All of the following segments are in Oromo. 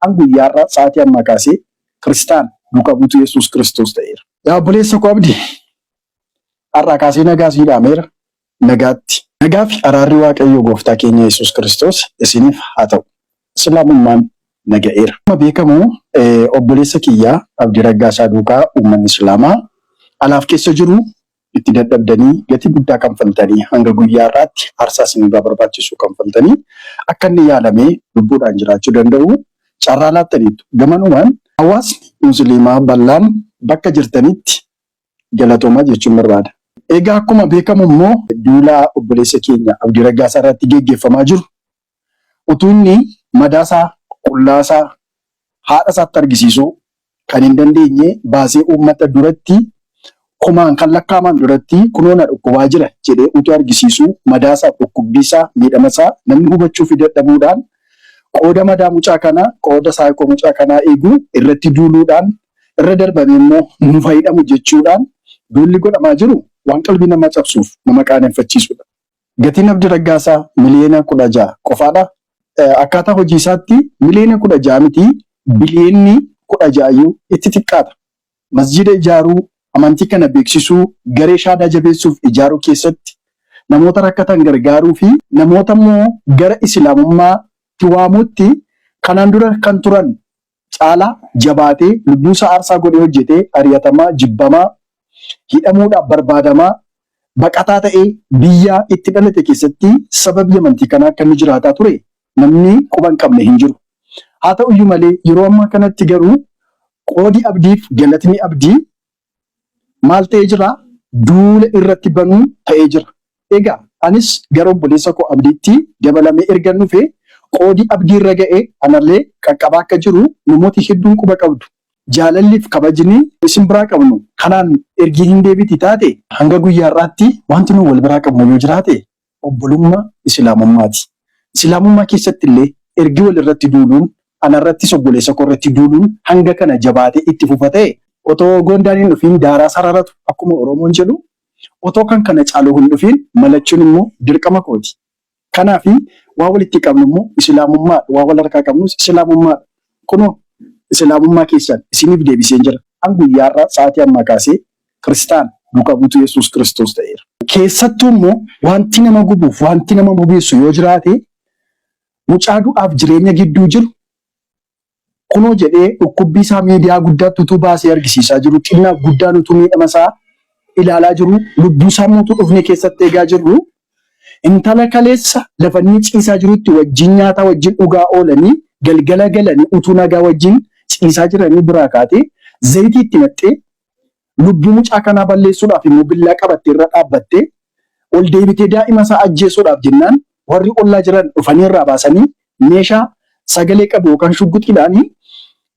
An guyyaa har'aa sa'aatii ammaa kaasee Kiristaana, duuka buutuu Yesuus Kiristoos ta'eera. Yaa obboleessa koo Abdii, har'aa kaasee nagaa sii dhaameera. Nagaatti. Nagaa fi araarri Waaqayyoo Gooftaa keenya Yesuus Kiristoos isiniif haa ta'u. Islaamummaan na ga'eera. Akkuma beekamu obboleessa kiyya Abdii Raggaasaa duukaa uummanni Islaamaa alaaf keessa jiru itti dadhabdanii gatii guddaa kanfaltanii hanga guyyaa har'aatti aarsaa isinirraa barbaachisu kanfaltanii akka inni yaalamee lubbuudhaan jiraachuu danda'u carraa laattaniittu. Gamanumaan hawaasni Musliimaa bal'aan bakka jirtanitti galatoomaa jechuun barbaada. Egaa akkuma beekamu immoo duula obboleessa keenya Abdii Raggaasaa irratti geggeeffamaa jiru utuu inni madaasaa, qullaasaa haadha isaatti argisiisuu kan hin dandeenye baasee uummata duratti kumaan kan lakkaa'aman duratti kunoo na dhukkubaa jira jedhee utuu argisiisuu madaasaa, dhukkubbiisaa, miidhamasaa namni hubachuu fi dadhabuudhaan qooda madaa mucaa kanaa, qooda saayikoo mucaa kanaa eeguu irratti duuluudhaan irra darbamee immoo nu fayyadamu jechuudhaan duulli godhamaa jiru waan qalbii namaa cabsuuf nama qaaneffachiisudha. Gatiin Abdi Raggaasaa miliyoona 16 qofaadha. Akkaataa hojii isaatti miliyoona 16 miti biliyoonni 16 iyyuu itti xiqqaata. Masjiida ijaaruu, amantii kana beeksisuu, garee shaadaa jabeessuuf ijaaruu keessatti namoota rakkatan gargaaruu fi namoota immoo gara Islaamummaatti waamuutti kanaan dura kan turan caalaa jabaatee lubbuusaa aarsaa godhee hojjetee ari'atamaa, jibbamaa, hidhamuudhaaf barbaadamaa, baqataa ta'ee biyya itti dhalate keessatti sababii amantii kanaa akka inni jiraataa ture namni quba hin qabne hin jiru. Haa ta'uyyuu malee yeroo ammaa kanatti garuu qoodi abdiif galatni abdii maal ta'ee jira? Duula irratti banuu ta'ee jira. Egaa anis gara obboleessa koo Abdiitti dabalamee ergan dhufee qoodi Abdii irra ga'e anallee qaqqabaa akka jiru namooti hedduun quba qabdu. Jaalalliif kabajni isin biraa qabnu kanaan ergii hin deebiti taate hanga guyyaa har'aatti wanti nu wal biraa qabnu yoo jiraate obbolummaa Islaamummaati. Islaamummaa keessatti illee ergi wal irratti duuluun anarrattis obboleessa koo irratti duuluun hanga kana jabaatee itti fufa ta'e otoo gondaan hin dhufiin daaraa sararatu akkuma Oromoon jedhu otoo kan kana caalu hin dhufiin malachuun immoo dirqama kooti. Kanaaf waa walitti qabnu immoo Islaamummaadha. Waa wal harkaa qabnus Islaamummaadha. Kunoo Islaamummaa keessan isiniif deebiseen jira. An guyyaa har'aa sa'aatii ammaa kaasee Kiristaana, duuka buutuu Yesuus Kiristoos ta'eera. Keessattuu immoo wanti nama gubuuf wanti nama bobeessu yoo jiraate mucaa du'aaf jireenya gidduu jiru kunoo jedhee dhukkubbii isaa miidiyaa guddaatti utuu baasee argisiisaa jiru, xinnaaf guddaan utuu miidhama isaa ilaalaa jiru, lubbuu isaa immoo utuu dhufnee keessatti eegaa jirru, intala kaleessa lafa inni ciisaa jirutti wajjin nyaataa wajjin dhugaa oolanii galgala galanii utuu nagaa wajjin ciisaa jiranii biraa kaatee zayitii itti naqxee lubbuu mucaa kanaa balleessuudhaaf immoo billaa qabattee irra dhaabbattee ol deebitee daa'ima isaa ajjeesuudhaaf jennaan warri ollaa jiran dhufanii irraa baasanii meeshaa sagalee qabu yookaan shugguxiidhaan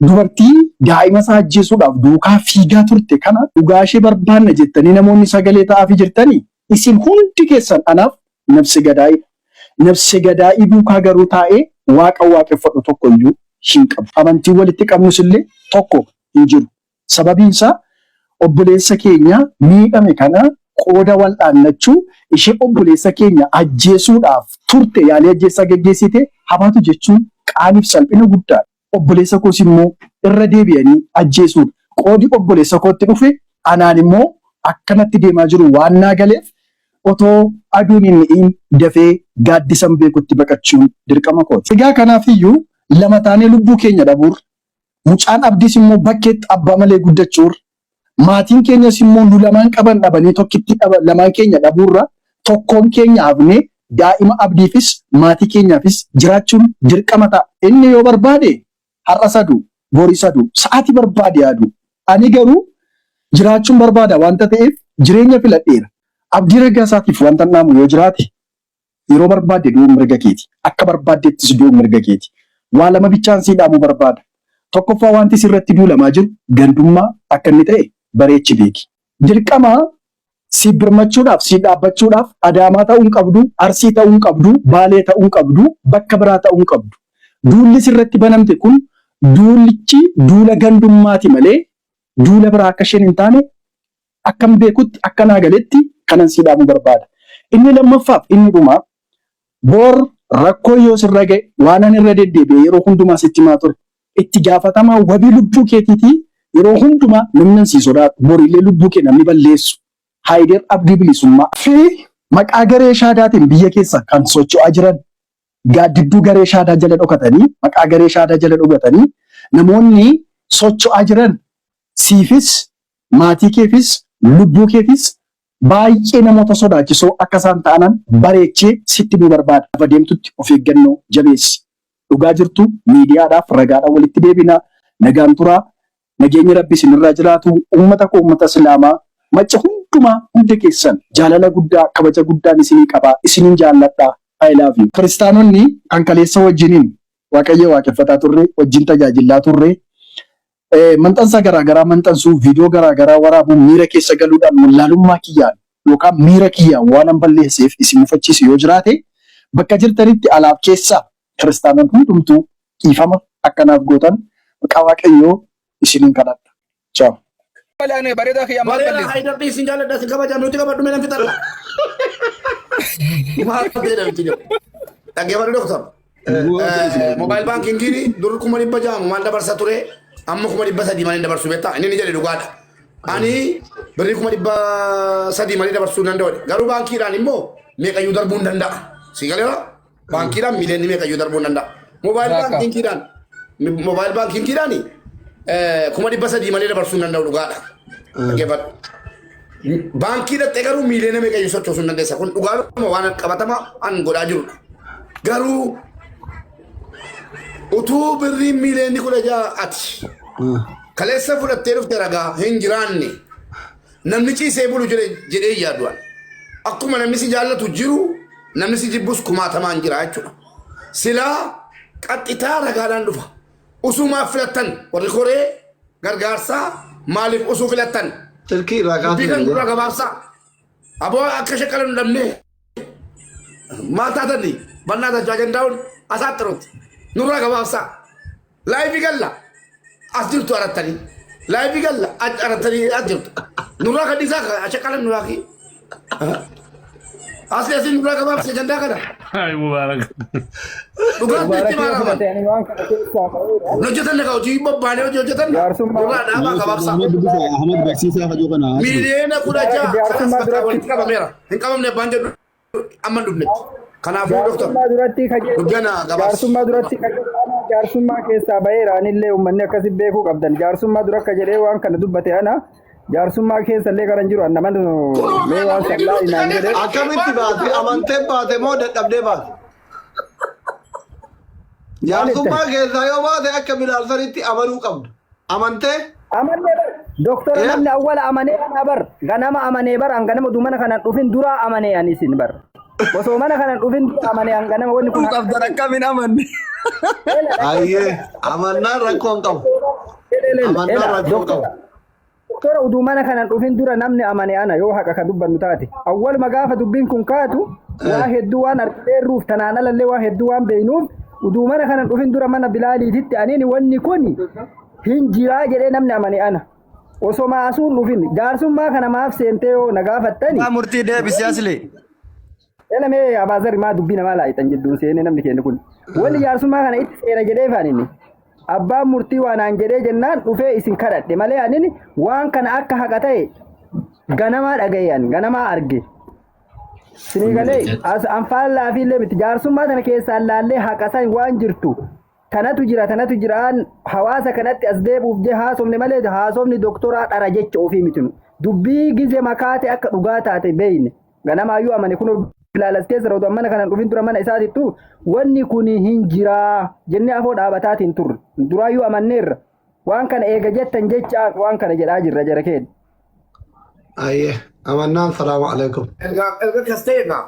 dubartii daa'ima isaa ajjeesuudhaaf duukaa fiigaa turte kana dhugaa ishee barbaanna jettanii namoonni sagalee ta'aafii jirtanii isin hundi keessan anaaf nabse gadaa'idha. Nabse gadaa'ii duukaa garuu taa'ee waaqa waaqeffadhu tokko iyyuu hin qabu. Amantiin walitti qabnus illee tokko hin jiru. Sababiin isaa obboleessa keenya miidhame kana qooda wal'aannachuu ishee obboleessa keenya ajjeesuudhaaf turte yaalii ajjeessaa geggeessite habaatu jechuun qaaniif salphina guddaadha. Obboleessa koos immoo irra deebi'anii ajjeesuudha. Qoodi obboleessa kootti dhufe anaan immoo akkanatti deemaa jiru waan naa galeef otoo aduun hin lixiin dafee gaaddisan beekutti baqachuun dirqama kooti. Egaa kanaafiyyuu lama taanee lubbuu keenya dhabuurra Mucaan Abdiis immoo bakkeetti abbaa malee guddachuurra, maatiin keenyas immoo nu lamaan qaban dhabanii tokkittii dhaba lamaan keenya dhabuurra tokkoon keenya hafnee daa'ima Abdiifis maatii keenyaafis jiraachuun dirqama ta'a. Inni yoo barbaade har'as haa du'u, boris haa du'u, sa'aatii barbaade haa du'u. Ani garuu jiraachuun barbaada waanta ta'eef jireenya filadheera. Abdii Raggaasaatiif wantan dhaamu yoo jiraate Yeroo barbaadde du'uun mirga keeti. Akka barbaaddettis du'uun mirga keeti. Waa lama bichaan sii dhaamuu barbaada. Tokkoffaa wanti sirratti duulamaa jiru gandummaa akka inni ta'e bareechi beeki. Dirqama siif birmachuudhaaf, siif dhaabbachuudhaaf Adaamaa ta'uu hin qabdu, Arsii ta'uu hin qabdu, Baalee ta'uu hin qabdu, bakka biraa ta'uu hin qabdu. Duulli sirratti banamte kun duulichi duula gandummaati malee duula biraa akka isheen hin taane akkan beekutti akka naa galetti kanan sii dhaamuu barbaada. Inni lammaffaaf inni dhumaa boor rakkoo yoo sirra ga'e waanan irra deddeebi'e yeroo hundumaa sitti himaa ture. Itti gaafatamaa wabii lubbuu keetiitii yeroo hundumaa namni sii sodaatu borillee lubbuu kee namni balleessu Haayider Abdii Bilisummaa fi maqaa garee shaadaatiin biyya keessa kan socho'aa jiran gaaddidduu garee shaadaa jala dhokatanii maqaa garee shaadaa jala dhokatanii namoonni socho'aa jiran siifis maatii keefis lubbuu keefis baay'ee namoota sodaachisoo akka isaan ta'anan bareechee sitti himuu barbaada. Lafa deemtutti of eeggannoo jabeessi. Dhugaa jirtu miidiyaadhaaf ragaadhaan walitti deebina. Nagaan turaa. Nageenyi Rabbi isinirraa jiraatu. Uummata koo uummata Islaamaa macca hundumaa hunda keessan jaalala guddaa kabaja guddaan isinii qaba. Isinin jaalladha. I love you. Kiristaanonni kan kaleessa wajjiniin Waaqayyo waaqeffataa turre, wajjin tajaajillaa turre, maxxansa garaagaraa maxxansuu, viidiyoo garaagaraa waraabuun miira keessa galuudhaan wallaalummaa kiyyaan yookaan miira kiyyaan waan an balleesseef isin mufachiisu yoo jiraate bakka jirtanitti alaaf keessaa kiristaanan hundumtuu dhiifama akkanaaf gootan maqaa Waaqayyoo isiniin kadhadha. Ciao. Balee bareedaa kiyya maal Bareeda balleessa? haydar dhiisin jaalladha sin kabaja nuti qabadhu mee nan fixadha. Maal ta'e nuti jedhu. Dhaggeeffadhu doktor. Mobile bankingiin dur 600,000 maal dabarsa ture amma 300,000 malee dabarsu beektaa inni ni jedhe dhugaadha. Ani birrii 300,000 malee dabarsuu hin danda'u. Garuu baankiidhaan immoo meeqayyuu darbuu hin danda'a. Si galeera? Baankiidhaan miiliyoonni meeqayyuu darbuu hin danda'a. Mobile Raaka. bankingiidhaan mobile bankingiidhaan 300,000 malee dabarsuu hin danda'u dhugaadha. Dhaggeeffadhu. Baankii dhaqxee garuu miiliyoona meeqayyuu sochoosuu hin dandeessa. Kun dhugaadhuma waan qabatama an godhaa jirudha. Garuu utuu birriin miiliyoonni 16 ati kaleessa fudhattee dhufte ragaa hin jiraanne namni ciisee bulu jedhe jedhee yaadu an. Akkuma namni si jaallatu jiru namni si jibbus kumaatamaan jira jechuudha. Silaa qaxxitaa ragaadhaan dhufa. Usuu maaf filattan warri koree gargaarsaa maaliif usuu filattan? Silkii irraa Dubbii kaasuu kan dura dandeenya. gabaabsaa. Aboo akka shaqqala nu dhabnee maal taatani bannaa tachuu ajandaa'uun asaaxiruuti. Nurraa gabaabsaa. Laayivii galla as jirtu arattanii. Laayivii galla arattanii as jirtu. Nurraa kan dhiisaa shaqqala nurraa kii. Asli asiin nurraa gabaabsi ajandaa kana. Ay, Mubarak. Dhugaan Mubaarak itti yoo maaraman. fudhate ani waan kana keessaa ba'eera. Hojjetan nagaa hojii bobbaanee hojii hojjetan Jaarsummaa nurraa dhaabaa gabaabsaa. Ahmed dubbisa Ahmed barsiisaa fajoo kana asli. Miiliyoona kudha Mubaarak ja'a kanaas jaarsummaa bakka duratti walitti qabameera. Hin qabamne abbaan jedhu amma hin dhufnetti. Kanaafuu doktor jaarsummaa duratti ka jedhu dubbana gabaabsi. jaarsummaa duratti ka jedhu ana jaarsummaa keessaa ba'eera anillee uummanni akkasi beekuu qabdan jaarsummaa dura akka jedhee waan kana dubbate ana jaarsummaa keessa illee karan jiru an naman Kunoo mee waan kana sallaa inaan jedhe Akkamitti baate? Amantee baate moo dadhabdee baate? maal jettan Jaarsummaa keessaa yoo baate akka Bilaal sanitti amanuu qabda. Amantee? Amanee bar doktora Eh? Namni awwala amanee ana bar ganama amanee bar an ganama utuu mana kanan dhufin duraa amanee an isin bar osoo mana kanan dhufin dura amanee an ganama wanni kun Qabdan akkamiin amanne? Ela Ayyee amannaan rakkoo hin qabu. ela Amannaan ela rakkoo hin qabu. doktora doktora utuu mana kanan dhufin dura namni amane ana yoo haqa ka dubbannu taate awwaluma gaafa dubbiin kun kaatu waa hedduu waan argineerruuf tanaan alallee waa hedduu waan beeynuuf utuu mana kanan dhufin dura mana bilaaliititti aniin wanni kun hin jiraa jedhee namni amane ana osoo maasuun dhufin jaarsummaa kana maaf seentee yoo na gaafattani Abbaa murtii deebisi asli. Ela mee abaazarri maa dubbii namaa laayixan jidduun seenee namni keenya kun. Wanni jaarsummaa kana itti seena jedhee faan inni. Abbaan murtii waan aan jedhee jennaan dhufee isin kadhadhe malee anin waan kana akka haqa ta'e ganamaa dhaga'e ani ganamaa arge. Sinii galee as anfaallaa fi illee miti jaarsummaa sana keessaan laallee haqa san waan jirtu tanatu jira tanatu jiraan hawaasa kanatti as deebi'uuf jee haasofne malee haasofni doktoraa dhara jecha ofii miti nu. Dubbii gize makaate akka dhugaa taate beeyne. Ganamaayyuu amane kunoo Bilaal as keessa rootu mana kanan dhufin dura mana isaatittu wanni kun hin jiraa jennee afoo dhaabataatiin turre. Duraayyuu amanneerra. Waan kana eega jettan jecha waan kana jedhaa jirra jara keenya. Ayyee amannaan salaamu alaikum. Erga erga kas ta'e egaa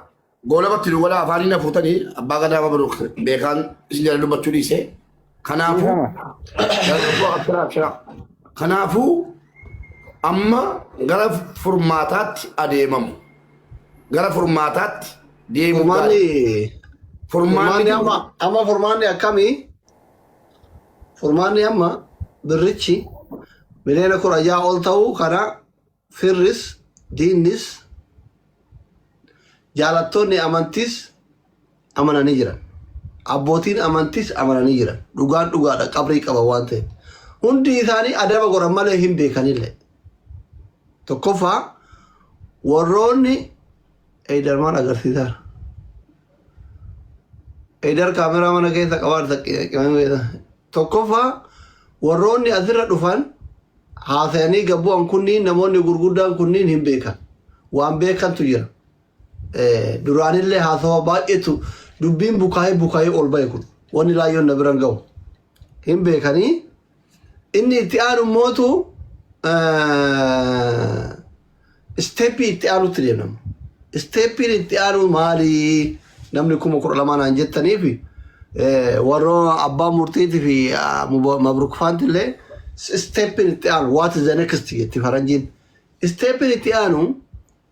goolabatti nu godhaa afaanii na fuutanii abbaa gadaa mabruk beekaan isin jala dubbachuu dhiise. Kanaafuu Dhiifama. dargaggoo abshiraa abshiraa. Kanaafuu amma gara furmaataatti adeemamu. Gara furmaataatti deemuu Furmaanni gaarii. Furmaanni furmaanni jiru amma amma furmaanni akkamii? Furmaanni amma birrichi miliyoona 16 ol ta'uu kana firris diinnis jaalattoonni amantiis amananii jiran. Abbootiin amantis amananii jiran. Dhugaan dhugaadha qabrii qaba waan ta'eef. Hundi isaanii adaba godhan malee hin beekanillee. Tokkoffaa warroonni Eydar maal agarsiisaara? Eydar kaameraa mana keessa qabaata qimamii keessa. Tokkoffaa warroonni asirra dhufan haasayanii gabbu'an kunniin namoonni gurguddaan kunniin hin beekan. Waan beekantu jira. Duraanillee haasawa baay'eetu dubbiin bukaayee bukaayee ol bahe kun wanni laayyoon na biran gahu. Hin beekanii inni itti aanu mootu isteeppii itti aanutti deemama. Isteeppiin itti aanu maali? Namni 12,000 naan jettaniifi warra abbaa murtiitii fi Mabruk Faanti illee isteeppiin itti aanu what is the next jetti faranjiin. Isteeppiin itti aanu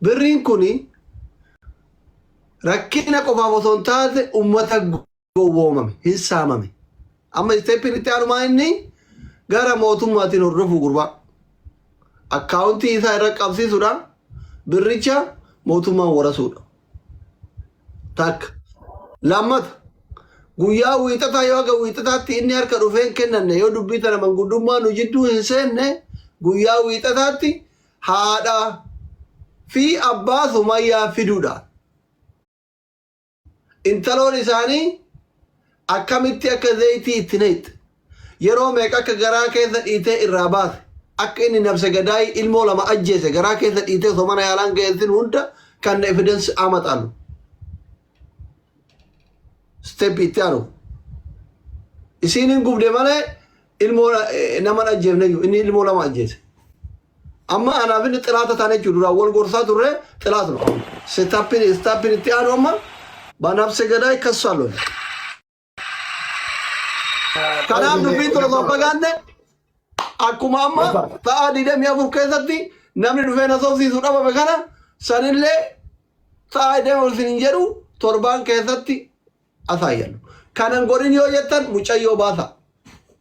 birriin kuni rakkina qofaaf osoo hin taate uummata gowwoomame hin saamame. Amma isteeppiin itti aanu maa inni gara mootummaatiin hordofuu gurbaa. Akkaawuntii isaa irra qabsiisuudha. Birricha mootummaan warasuudha. Takka. Lammata. Guyyaa wiixataa yoo haga wiixataatti inni harka dhufee hin kennanne yoo dubbii tana manguddummaa nu jidduu hin seenne guyyaa wiixataatti haadha fi abbaa Sumayyaa fiduudha. Intaloon isaanii akkamitti akka zayitii itti naqxe, yeroo meeqa akka garaa keessa dhiitee irraa baase, akka inni nabse gadaayii ilmoo lama ajjeese garaa keessa dhiitee osoo mana yaalaan geessin hunda kan evidence amaxalu. Step itti aanu. Isiin hin gubde malee ilmoo nama hin ajjeefne iyyuu inni ilmoo lama ajjeese. Amma anaaf inni xilaata taane jechuudha. Duraan wal gorsaa turre xilaatuma. Setappiin istaappiin itti aanu amma banabse gadaay kassaaloo. Kanaaf dubbiin tun osoo hin fagaanne akkuma amma sa'a 24 keessatti namni dhufee na sobsiisu dhabame kana sanillee sa'a 24 isin hin jedhu torbaan keessatti asaayyannu. Kanan godhin yoo jettan mucayyoo baasa.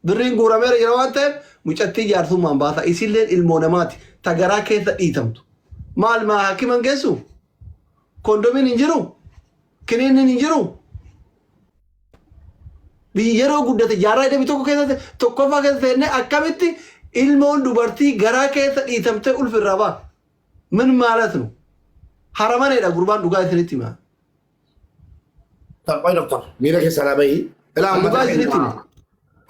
Birriin guurameera jira waan ta'eef mucattii jaarsummaan baasa. Isilleen ilmoo namaati. Ta garaa keessa dhiitamtu. Maal maa hakiman geessu? Kondomiin hin jiru? Kiniinniin hin jiru? Biyyi yeroo guddate jaarraa 21 keessatti tokkoffaa keessa seennee akkamitti ilmoon dubartii garaa keessa dhiitamtee ulfi irraa ba'a? Min maalatnu? Haramaneedha gurbaan dhugaa isinitti himaa. Qoy doktor miira keessa naa bahi. Ilaa uummata Dhugaa isinitti keenya. hima.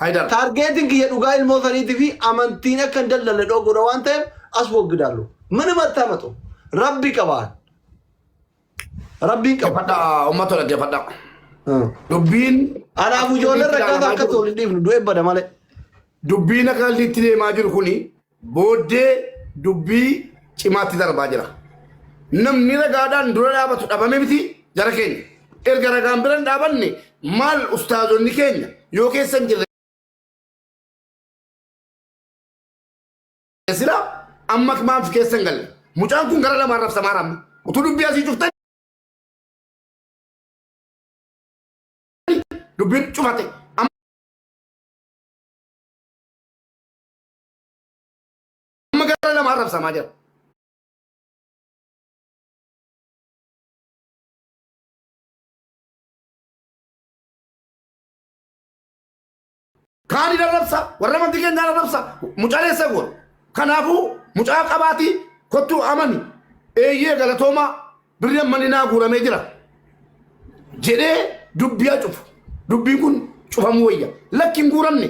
Haydar. Taargeetiin kiyya dhugaa ilmoo saniitii fi amantiin akka hin daldalle dhoogudha waan ta'eef as woggidaallu. Minima tamatu. Rabbi qabaan. Rabbiin qaba. Dhaggeeffadhaa uummata dhaggeeffadhaa. Dubbiin Anaaf ijoolleen rakkaata akka tolu hin dhiifnu du'ee bada malee. Dubbiin akka itti deemaa jiru kuni booddee dubbii cimaatti darbaa jira. Namni ragaadhaan dura dhaabatu dhabame miti jara keenya. Erga ragaan bira hin dhaabanne maal ustaazonni keenya yoo keessa hin jirre sila amma maaf keessa hin galle. Mucaan kun gara lamaan rabsamaa ramma. Utuu dubbii asii cuftan dubbiin cufate. Amma gara lamaan rabsamaa jira. Kaani arrabsa, warra amantii keenyaa arrabsa, mucaan eessa goona? Kanaafuu mucaa qabaatii kottuu amani, eeyyee galatoomaa birri ammanni naa guuramee jira jedhee dubbii haa cufu. Dubbiin kun cufamuu wayya. Lakki hin guuramne,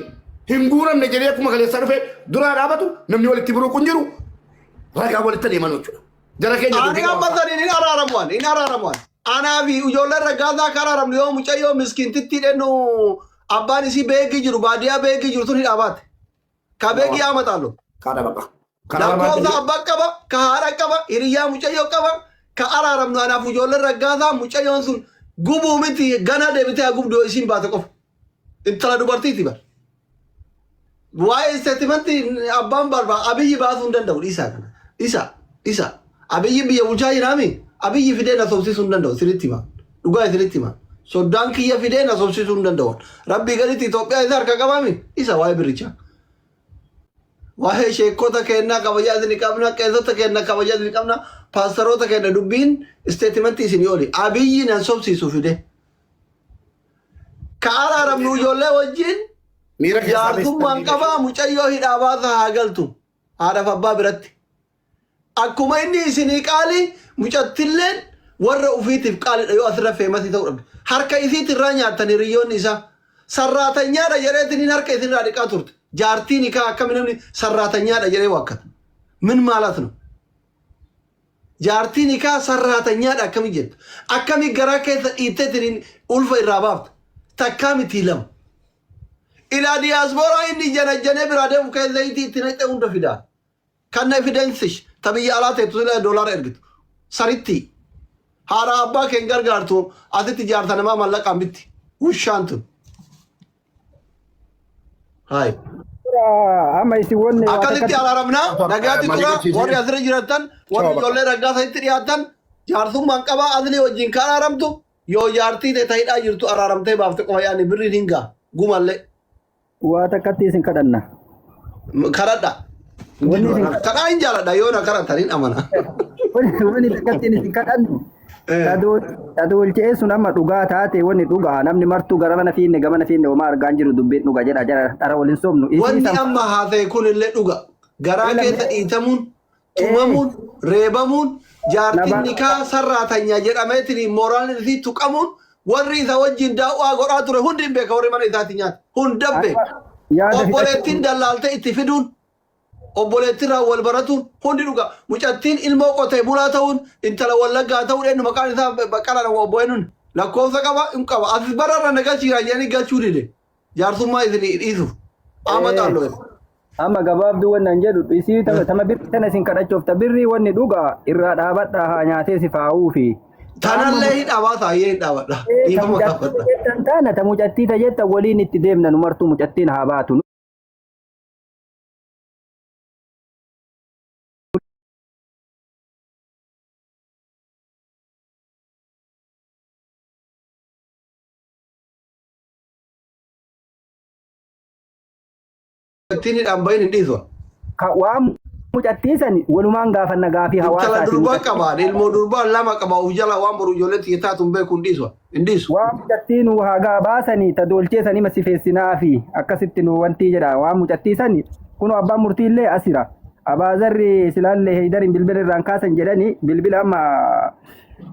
hin guuramne jedhee akkuma kaleessaa dhufee duraa dhaabatu namni walitti buruqu hin jiru. Ragaa walitti adeeman jechuudha. Jara keenya Ani dubbii amma qabaa. saniin hin araaramu ani hin araaramu ani. Anaa fi ijoolleen raggaasaa akka araaramnu yoo mucayyoo miskiintittii dhennu abbaan isii beekii jiru baadiyyaa beekii jiru tun hidhaa baate. Ka beekii haa maxaallu. Kaadha baqa. Kana Lakkoofsa barbaadde abbaan qaba, ka haadha qaba, hiriyyaa mucayyoo qaba, ka araaramnu anaaf ijoolleen raggaasaa mucayyoon sun gubuu miti ganaa deebitee haa gubdu yoo isiin baate qofa. Intala dubartiiti bar. Waa'ee isteetimantii abbaan barbaa Abiyyi baasuu hin danda'u dhiisaa kana. Dhiisaa dhiisaa. Abiyyi biyya bulchaa jiraami. Abiyyi fidee na sobsiisuu hin danda'u isinitti hima. Dhugaa isinitti hima. Soddaan kiyya fidee na sobsiisuu hin danda'u. Rabbii gaditti Itoophiyaa isa harka qabaami. Dhiisa waa'ee birrichaa. Waa'ee sheekota kennaa kabajaa isin qabna, qeessota kenna kabajaa isin qabna, paastaroota kenna dubbiin isteetimantii isinii oli. Abiyyi nan sobsiisu fidee. Ka araaramnu ijoollee wajjin Miira keessaa jaarsummaan qabaa mucayyoo hidhaa baasa haa galtu. Haadhaaf abbaa biratti. Akkuma inni isinii qaali mucattilleen warra ufiitiif qaalidha yoo asirra famous ta'uu dhabde. Harka isiitirraa nyaattan hiriyyoonni isaa. Sarraatanyaadha jedheetiin harka isinirraa dhiqaa turte. Jaartiin hikaa akkami namni sarraatanyaadha jedhee waakkata. Min maalat nu? Jaartiin hikaa sarraatanyaadha akkami jettu. Akkami garaa keessa dhiitteetiin ulfa irraa baafta. Takkaa miti lama. Ilaa diyaaspooraa inni janajjanee biraa deemu keessa zayitii itti naqxee hunda fidaa. Kan evidence ta biyya alaa teettu sila doolaara ergitu. Saritti. Haadha abbaa keen gargaartu asitti jaarta namaa mallaqaan bitti. Wushaan tun. Hayi. Amma isin wanni waa Akkasitti takkatti araaramnaa nagaatti tura warri asirra jiraatan warri ijoollee raggaasa itti dhiyaatan jaarsummaan qabaa aslii wajjin kan araaramtu yoo jaartii ta'e hidhaa jirtu araaramtee baafte qofa yaani birriin hin gaa gumallee waa takkatti isin kadhanna. Kadhadha. Wanni isin Kadhaa hin jaaladha yoo na kadhatan hin amana. Wanni takkatti isin kadhannu. Tadoolchee sun amma dhugaa taate wanni dhugaa namni martuu gara mana fiinne gamana fiinne homaa argaan jiru dubbiin dhuga jedha jara dhara waliin sobnu. Isii Wanni san amma haasa'e kun illee dhuga. Garaa keessa dhiitamuun, tumamuun, reebamuun, jaartiin nikaa sarraatanyaa jedhameetiin mooraalli isii tuqamuun warri isa wajjin daawwaa godhaa ture hundi hin beeka warri mana isaatti nyaata. Hunda beeka. Yaada Obboleettiin dallaaltee itti fiduun, obboleettiin wal baratuun hundi dhuga. Mucattiin ilmoo qotee bulaa ta'uun, intala wallaggaa ta'uun eenyu maqaan isaa Baqqalaa obbo eenyuun lakkoofsa qaba hin qaba. Asis bararra na galchiira jedhanii galchuu dide. Jaarsummaa isin dhiisuuf. Amma xaalloo. Amma gabaabduu wanni an jedhu isii tama birri tana isin kadhachuuf ta birrii wanni dhugaa irraa dhaabadhaa haa nyaatee si faa'uufi. Tanallee hin dhaabaa taayyee hin dhaabadha. Dhiifama gaafadha. Jettan taana ta mucattii ta jettan waliin itti deemna nu martuu mucattiin haa baatu. Mucattiin hidhaan bahin hin dhiisu. Ka waan mucattii san walumaan gaafanna gaafii Intala hawaasaatiin. durbaa qaba. Ilmoo durbaa lama qaba. Of jala waan boru ijoollee xiyya taatu hin beeku hin dhiisu. Hin dhiisu. Waan mucattii nu haa gaa baasanii ta doolchee sanii masifeessinaa fi akkasitti nu wantii jedha waan mucattii sani kunoo abbaan murtii illee asira. Abaazarri silaallee heydariin bilbila irraan kaasan jedhanii bilbila amma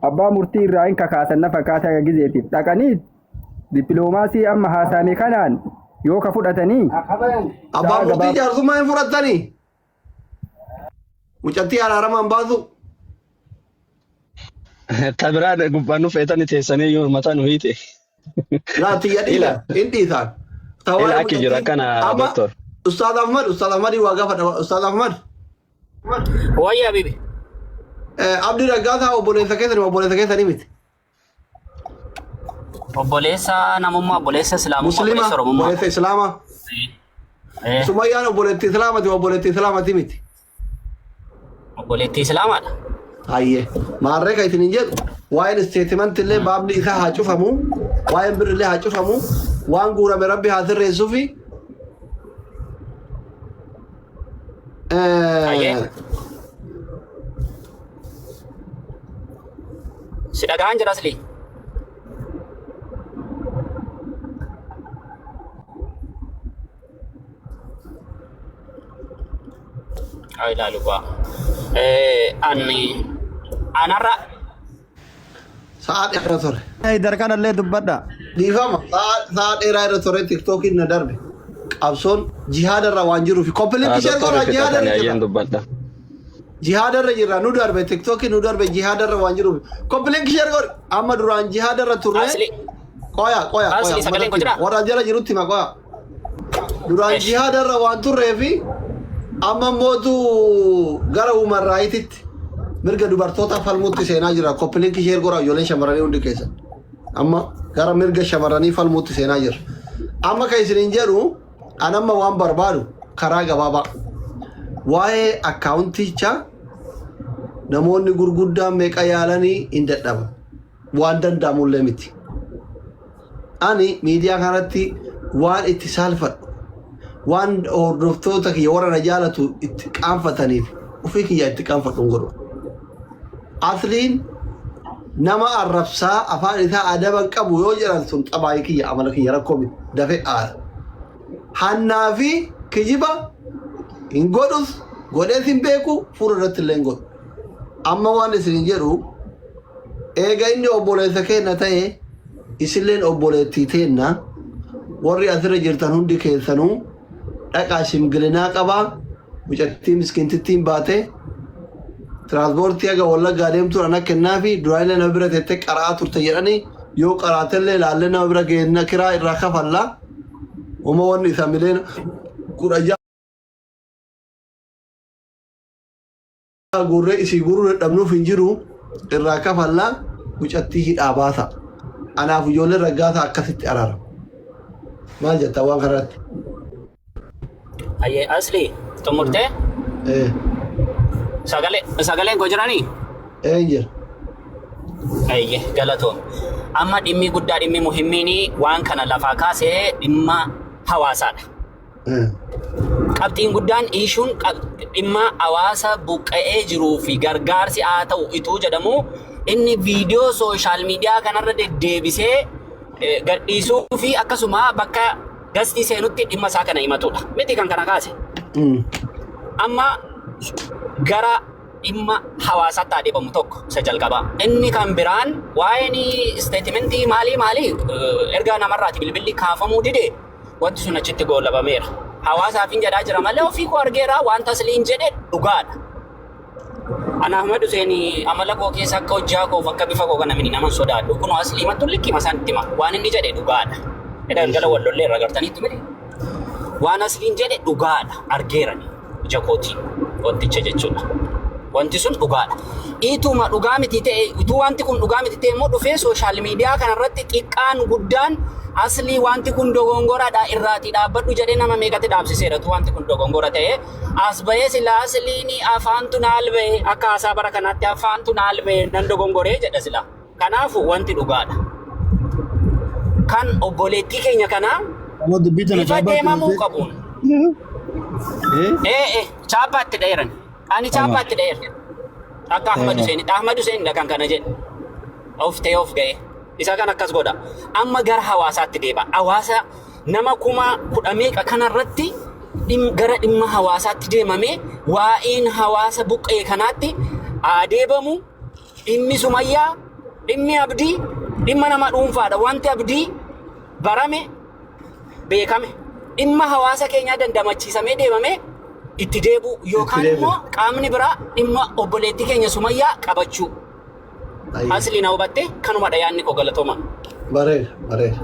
abbaa murtii irraa hin kakaasan na fakkaata gizeetiif dhaqanii dippiloomaasii amma haasa'ame kanaan yoo ka fudhatanii Abbaan murtii jaarsummaa hin fudhattanii. Mucattii araaramaan baasu. Ta biraa gubbaan nu feetani teessanii yoo mataa nu hiite. Laa tiyya dhiisa. Hin dhiisaan. Ta Ila waa'ee akki jira mucattii akkana amma doktor. Ustaaz Ahmad Ustaaz Ahmadii waa gaafadha. Ustaaz Ahmad. Wayya habibi. Abdii Raggaasaa obboleessa keessanii obboleessa keessanii miti. Obboleessa namummaa, obboleessa islaamummaa, Muslima obboleessa oromummaa. obboleessa Islaamaa. Sumayyaan obboleettii Islaamati obboleettii Islaamati miti. Obboleettii islaamaadha. Hayyee maarree kan isin hin jedhu waa'een statement illee baabni isaa haa cufamu waa'een birri illee haa cufamu waan guurame rabbi haa sirreessuufi. Hayyee. Si dhaga'aan jira asli. Haa ilaalu bu'aa. Ani anarra Sa'aa dheeraa ture. Haydar kanallee dubbadha. Dhiifama sa'aa dheeraa irra ture tiktookiin na darbe. Qabsoon jihaadarra waan jiruuf copy link share Doktorri godhaa jihaadarra fixatanii jira. ayyeen dubbadha. Jihaadarra jirra nu darbe tiktookiin nu darbe jihaadarra waan jiruuf copy link share godhi amma duraan jihaadarra turre asli qoya qoya Asli qoya sagaleen koo jiraa? warra jala jirutti hima qoya duraan Esh. jihaadarra waan turree fi amma mootu gara human rightitti mirga dubartoota falmuutti seenaa jira copy link share godhaa ijoolleen shamarranii hundi keessan amma gara mirga shamarranii falmuutti seenaa jira amma kan isiniin jedhu an amma waan barbaadu karaa gabaabaa waa'ee akkaawuntichaa namoonni gurguddaan meeqa yaalanii hin dadhaban waan danda'amullee miti. Ani miidiyaa kanatti waan itti saalfadhu waan hordoftoota kiyya warra na jaalatu itti qaanfataniif ofii kiyya itti qaanfadhu hin godhu. Asliin Nama arrabsaa afaan isaa adaba hin qabu yoo jedhan sun xabaayii kiyya amala kiyya rakkoo miti dafee aara. Hannaa fi kijiba hin godhus godhees hin beeku fuula irratti illee hin godhu. Amma waan isin jedhu eega inni obboleessa keenya ta'e isilleen obboleettii teenna warri asirra jirtan hundi keessanuu dhaqaa shimgilinaa qabaa mucattii miskiintittiin baate tiraanspoortii haga wallaggaa deemtuun ana kennaafi duraaillee nama bira teettee qara'aa turte jedhanii yoo qaraatellee ilaallee nama bira geenna kiraa irraa kafalla uma wanni isa miliyoona 16 guurree isii guuruu dadhabnuuf hin jiru irraa kafalla mucattii hidhaa baasa anaaf ijoolleen raggaasaa akkasitti araarama maal jetta waan kanarratti? Ayyee asli xumurtee Ee, sagalee sagaleen koo jiranii? ee hin jira. Ayyee galatoom. Amma dhimmi guddaa dhimmi muhimmiin waan kana lafaa kaasee dhimma hawaasaadha. Ee. Qabxiin guddaan ishuun dhimma hawaasa buqqa'ee jiruu fi gargaarsi haa ta'u ituu jedhamu inni viidiyoo social media kanarra deddeebisee gadhiisuu fi akkasuma bakka gastii seenutti dhimma isaa kana himatudha. Miti kan kana kaase. Amma gara dhimma hawaasaatti haa deebamu tokko isa jalqabaa. Inni kan biraan waa'een isteetimentii maalii maalii erga namarraati bilbilli kaafamuu dide wanti sun achitti goolabameera. Hawaasaaf hin jedhaa jira malee ofii koo argeera waan tasliin jedhe dhugaadha. Ana Ahmad Hussein amala koo keessa akka hojjaa koof akka bifa koo kana mini naman sodaadhu. Kunoo aslii mattu likkii masaan itti hima. Waan inni jedhe dhugaadha. Edda galgala wal lollee irra gartaniitti miti. Waan asliin jedhe dhugaadha. Argeerani ija kootiin wanticha jechuudha. Wanti sun dhugaadha. Ituma dhugaa miti ta'e utuu wanti kun dhugaa miti ta'e immoo dhufee sooshaal miidiyaa kanarratti xiqqaan guddaan aslii wanti kun dogongoradha irraatii dhaabbadhu jedhee nama meeqatti dhaabsiseera utuu wanti kun dogongora ta'e as bahee silaa asliin afaantu naal bahe akka haasaa bara kanaatti afaantu naal bahe nan dogongoree jedha silaa. Kanaafu wanti dhugaadha. Kan obboleettii keenya kanaa Amma dubbii tana bifa chaappaa itti deemamuu dhufee. qabuun. Ee ee chaappaa itti dheeran. Ani chaappaa itti dheera. Akka Ahmad Hussein. Ahmad Hussein dha kan kana jedhe. Of ta'ee of ga'e. Isa kan akkas godha. Amma gara hawaasaatti deeba. Hawaasa nama 10,000 meeqa kanarratti gara dhimma hawaasaatti deemamee waa'een hawaasa buqqee kanaatti haa deebamu. Dhimmi Sumayyaa, dhimmi Abdii, dhimma nama dhuunfaadha. Wanti Abdii barame, beekame. Dhimma hawaasa keenyaa dandamachiisamee deemamee itti deebi'u yookaan deebi'u. immoo qaamni biraa dhimma obboleettii keenya Sumayyaa qabachuu. Ayyee. Asli na hubatte kanumadha yaadni koo galatooma. Bareeda, bareeda.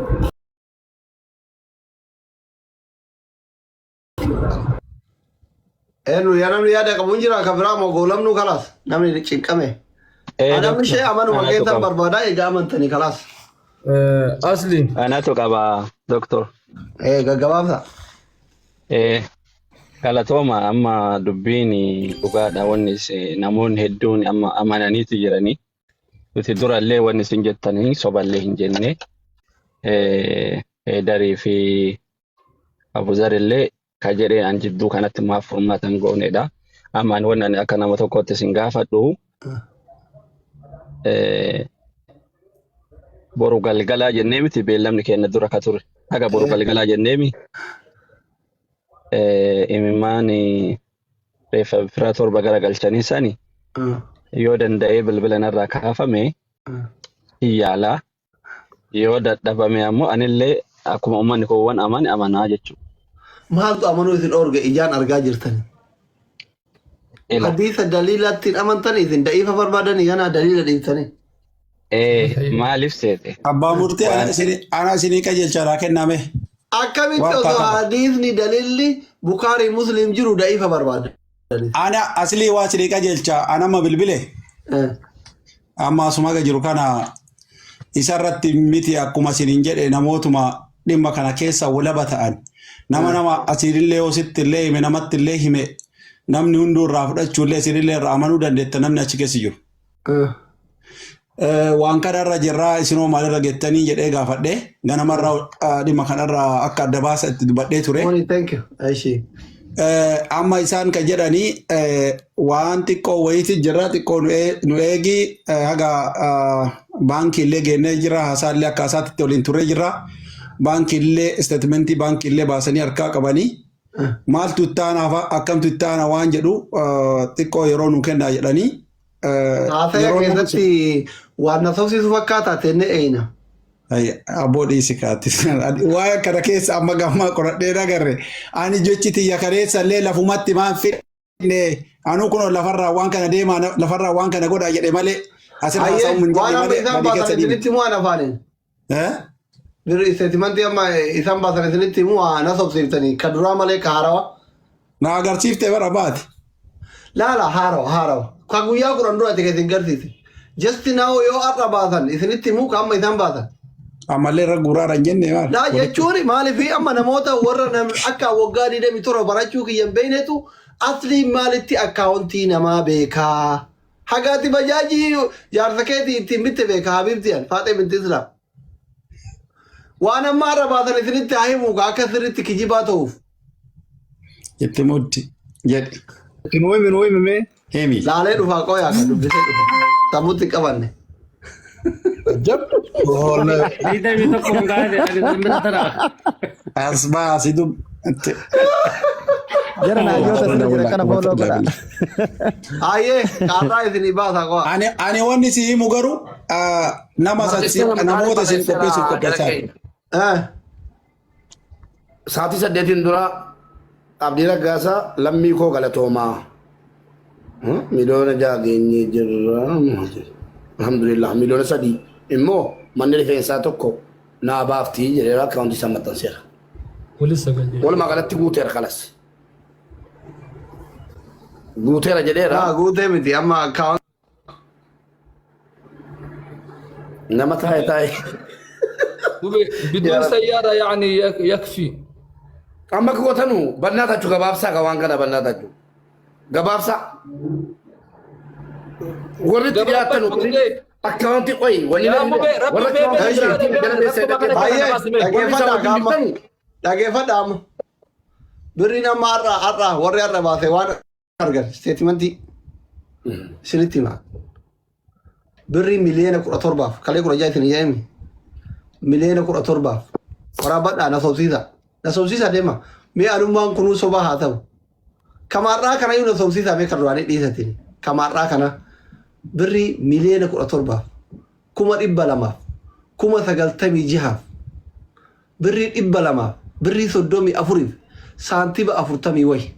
Eenyu yaa namni yaada qabu hin jira kan biraa moo goolamnu kalaas namni cinqame. Ee Namni doktor ishee amanuma anatu keessan qaba. barbaadaa egaa amantanii kalaas. Asli. Anatu qaba doktor. Ee gaggabaabsa. Ee galatooma amma dubbiin dhugaadha wanni namoonni hedduun amma amananiitu jiranii. Nuti durallee wanni isin jettanii soballee hin jenne. Heedarii fi Abuzar illee ka jedhee an jidduu kanatti maaf furmaata hin goonedha. Amma ani wanni ani akka nama tokkootti isin gaafadhu boru galgalaa jennee miti beellamni keenya dura ka ture. Haga boru galgalaa jennee mi imimmaan reeffa fira torba gara galchanii sani yoo danda'ee bilbila narraa kaafame hin yaalaa. Yoo dadhabame ammoo anillee akkuma uummanni koowwan amane amanaa jechuudha. Maaltu amanuu isin dhoorge ijaan argaa jirtani. Ila. Hadiisa daliilatti hin amantani isin da'iifa barbaadanii ganaa daliila dhiiftanii. Ee maaliif seete? Abbaa murtii ana Waan isinii ana isinii qajeelchaadhaa kenname. Akkamitti Waan osoo qaba. hadiisni daliilli Bukaarii Musliim jiru da'iifa barbaadani. Ana aslii waa isinii qajeelcha ana amma bilbile amma asuma jiru kana isarratti miti akkuma isiniin jedhe namootuma dhimma kana keessa walaba ta'an nama nama asiinillee yoo sitti illee hime namatti illee hime namni hunduu irraa fudhachuu illee isinillee irraa amanuu dandeetta namni achi keessa jiru. Waan kanarra jirraa isinoo maalirra gettanii jedhee gaafadhe ganamarraa dhimma kanarraa akka adda baasa itti dubbadhee ture. Morning, thank you. Aishi. Amma isaan kan jedhanii waan xiqqoo wayiiti jira, xiqqoo nu eegi, haga baankii illee geennee jira, haasaallee akka haasaatti waliin turee jira. Baankii illee, statementii baankii illee baasanii harkaa qabanii maaltu itti aanaa, akkamtu itti aanaa waan jedhu xiqqoo yeroo nu kennaa jedhanii. Haasaya Yeroo keessatti waan na sobsiisu fakkaataa tenne eeyna. Abboo, dhiisi kaatti. Waa'ee kana keessa amma gammaa qoradhee agarre. Ani jechi tiyya kareessa illee lafumatti maan fidne, anuu kun lafarraa waan kana deemaa, lafarraa waan kana godhaa jedhe malee asirraa Hayyee, haasa'uun hin waan jenne amma malee isaan badii baasan keessa dhiibne. isinitti himuu waan afaaniin. Eh? Birri statementii amma isaan baasan isinitti himuu waa na sobsiiftanii ka duraa malee ka haarawa. Na agarsiiftee bara baate. Laala, haarawa haarawa. Ka guyyaa 10 dura ati isin garsiise. Just now yoo har'a baasan isinitti himuu ka amma isaan baasan. Ammallee irra guuraadha hin jenne maal? Laa jechuun maaliif amma namoota warra akka waggaa 27 barachuu kiyya hin beeknetu aslii maalitti akkaawuntii namaa beekaa. Hagaati bajaajii jaarsa keetii ittiin bitte beekaa, Habiibti an Faaxee binti Islaam. Waan amma har'a baasan isinitti haa himu akka sirriitti kijibaa ta'uuf. Itti muddi jedhi. Itti nuu himi, nuu himi mee. Himi. Laalee dhufaa, qoyaa kan dubbisee dhufa. Sammuutti hin qabanne. 21 hungaate ani bira tara. As baasi dub. Jara naayyoota sirra jira kana follow godha. Hayyee, kaarraa isinii baasaa qo'a. Ani wanni si himu garuu nama namoota isin qopheessuuf qopheessaa. Sa'aatii 8n dura Abdii Raggaasaa lammii koo galatoomaa. 6 miliyoona geenyee jirra. Alhamdulillah, 3 miliyoona immoo manni rifeensaa tokko naa baaftii jedheera, akkaawuntii isaa maxxanseera. Wali sagal jedhe. Walumaa galatti guuteera kalas. Guuteera jedheera. Haa, guutee miti amma akkaawuntii. Nama taa'e taa'e. بدون سيارة يعني يكفي. Amma gootanu bannaatachu gabaabsaa ka waan kana bannaatachu. Gabaabsaa. Warri itti dhiyaatan akkaawuntii qoyi wanni Yaa Mubee, Rabbi warra bee akkaawuntii bee jala bee beessee rakkoo kana dhaqee Hayyee, baasime. warri isa dhaggeeffadhaa wajjin gaama. jirtanu Dhaggeeffadhaa amma. Birriin amma har'a warri har'a baase waan argan statementii isinitti hima. Birrii 17 miliyoona kalee 16 isin jedhame, 17 miliyoona waraabadhaa, na sobsiisa. Na sobsiisa deema. Mee anummaan kunuu sobaa haa ta'u. Kamaarraa kanayyuu na sobsiisa, mee kan duraanii dhiisatiin. Kamaarraa kana birrii 17 miliyoona 296,000 birrii 200 birrii 34f saantiba 40 wayi.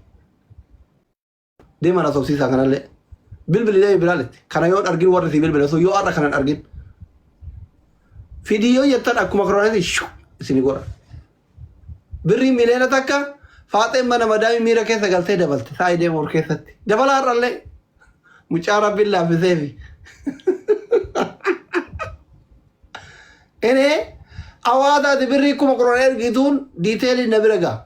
Deema na sobsiisaa kanallee. Bilbili deemi Bilaalitti. Kana yoo argin warri si bilbila sun yoo har'a kanan argin. Fidii yoo jettan akkuma koronaatti shu isin godha. Birrii 1 miliyoona Faaxeen mana madaamii miira keessa galtee dabalte. Saayii deemu ol keessatti. Dabala har'allee. Mucaa Rabbiin laaffiseefi. Inni hawaataati birrii 10,000 ergituun detailii na bira ga'a.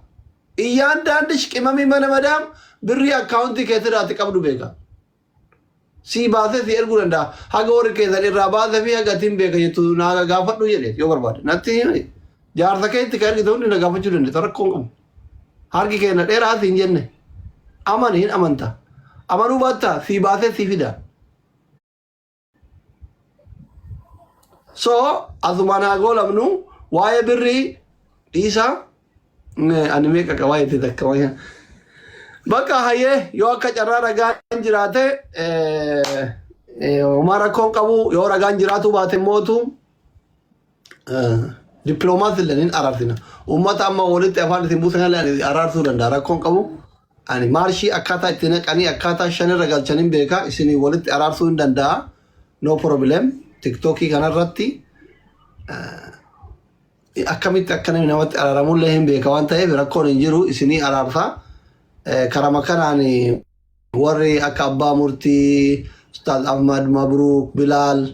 Iyyaan daandish qimamii mana madaam birrii akkaawuntii keessatti qabdu beeka. Sii baasee si erguu danda'a. Haga warri keessan irraa baasee fi haga atiin beeka jettu naa gaafadhu jedhe yoo barbaade. Natti himi. Jaarsa keetti kan ergite hundi na gaafachuu dandeessa, rakkoo hin qabu. Harki keenya dheeraa siin jenne. Amani, hin amanta. Amanuu baatta sii baasee sii fida. So asumaan haa goolabnu, waa'ee birrii dhiisaa. Ani meeqa qabaa jette takka waa'ee. Bakka hayyee, yoo akka carraa ragaan jiraate homaa rakkoon qabu, yoo ragaan jiraatu baate mootu dippiloomaasii illee hin araarsina. Uummata amma walitti afaan isin buusan illee ani araarsuu danda'a, rakkoon qabu. Ani maarshii akkaataa itti naqanii akkaataa shanirra galchaniin beeka, isin walitti araarsuu hin danda'a. No problem. Tiktookii kanarratti akkamitti akka namni namatti araaramullee hin beeka waan ta'eef rakkoon hin jiru, isinii araarsa. Karama kanaan warri akka abbaa murtii Ustaaz Ahmad Mabruuk Bilaal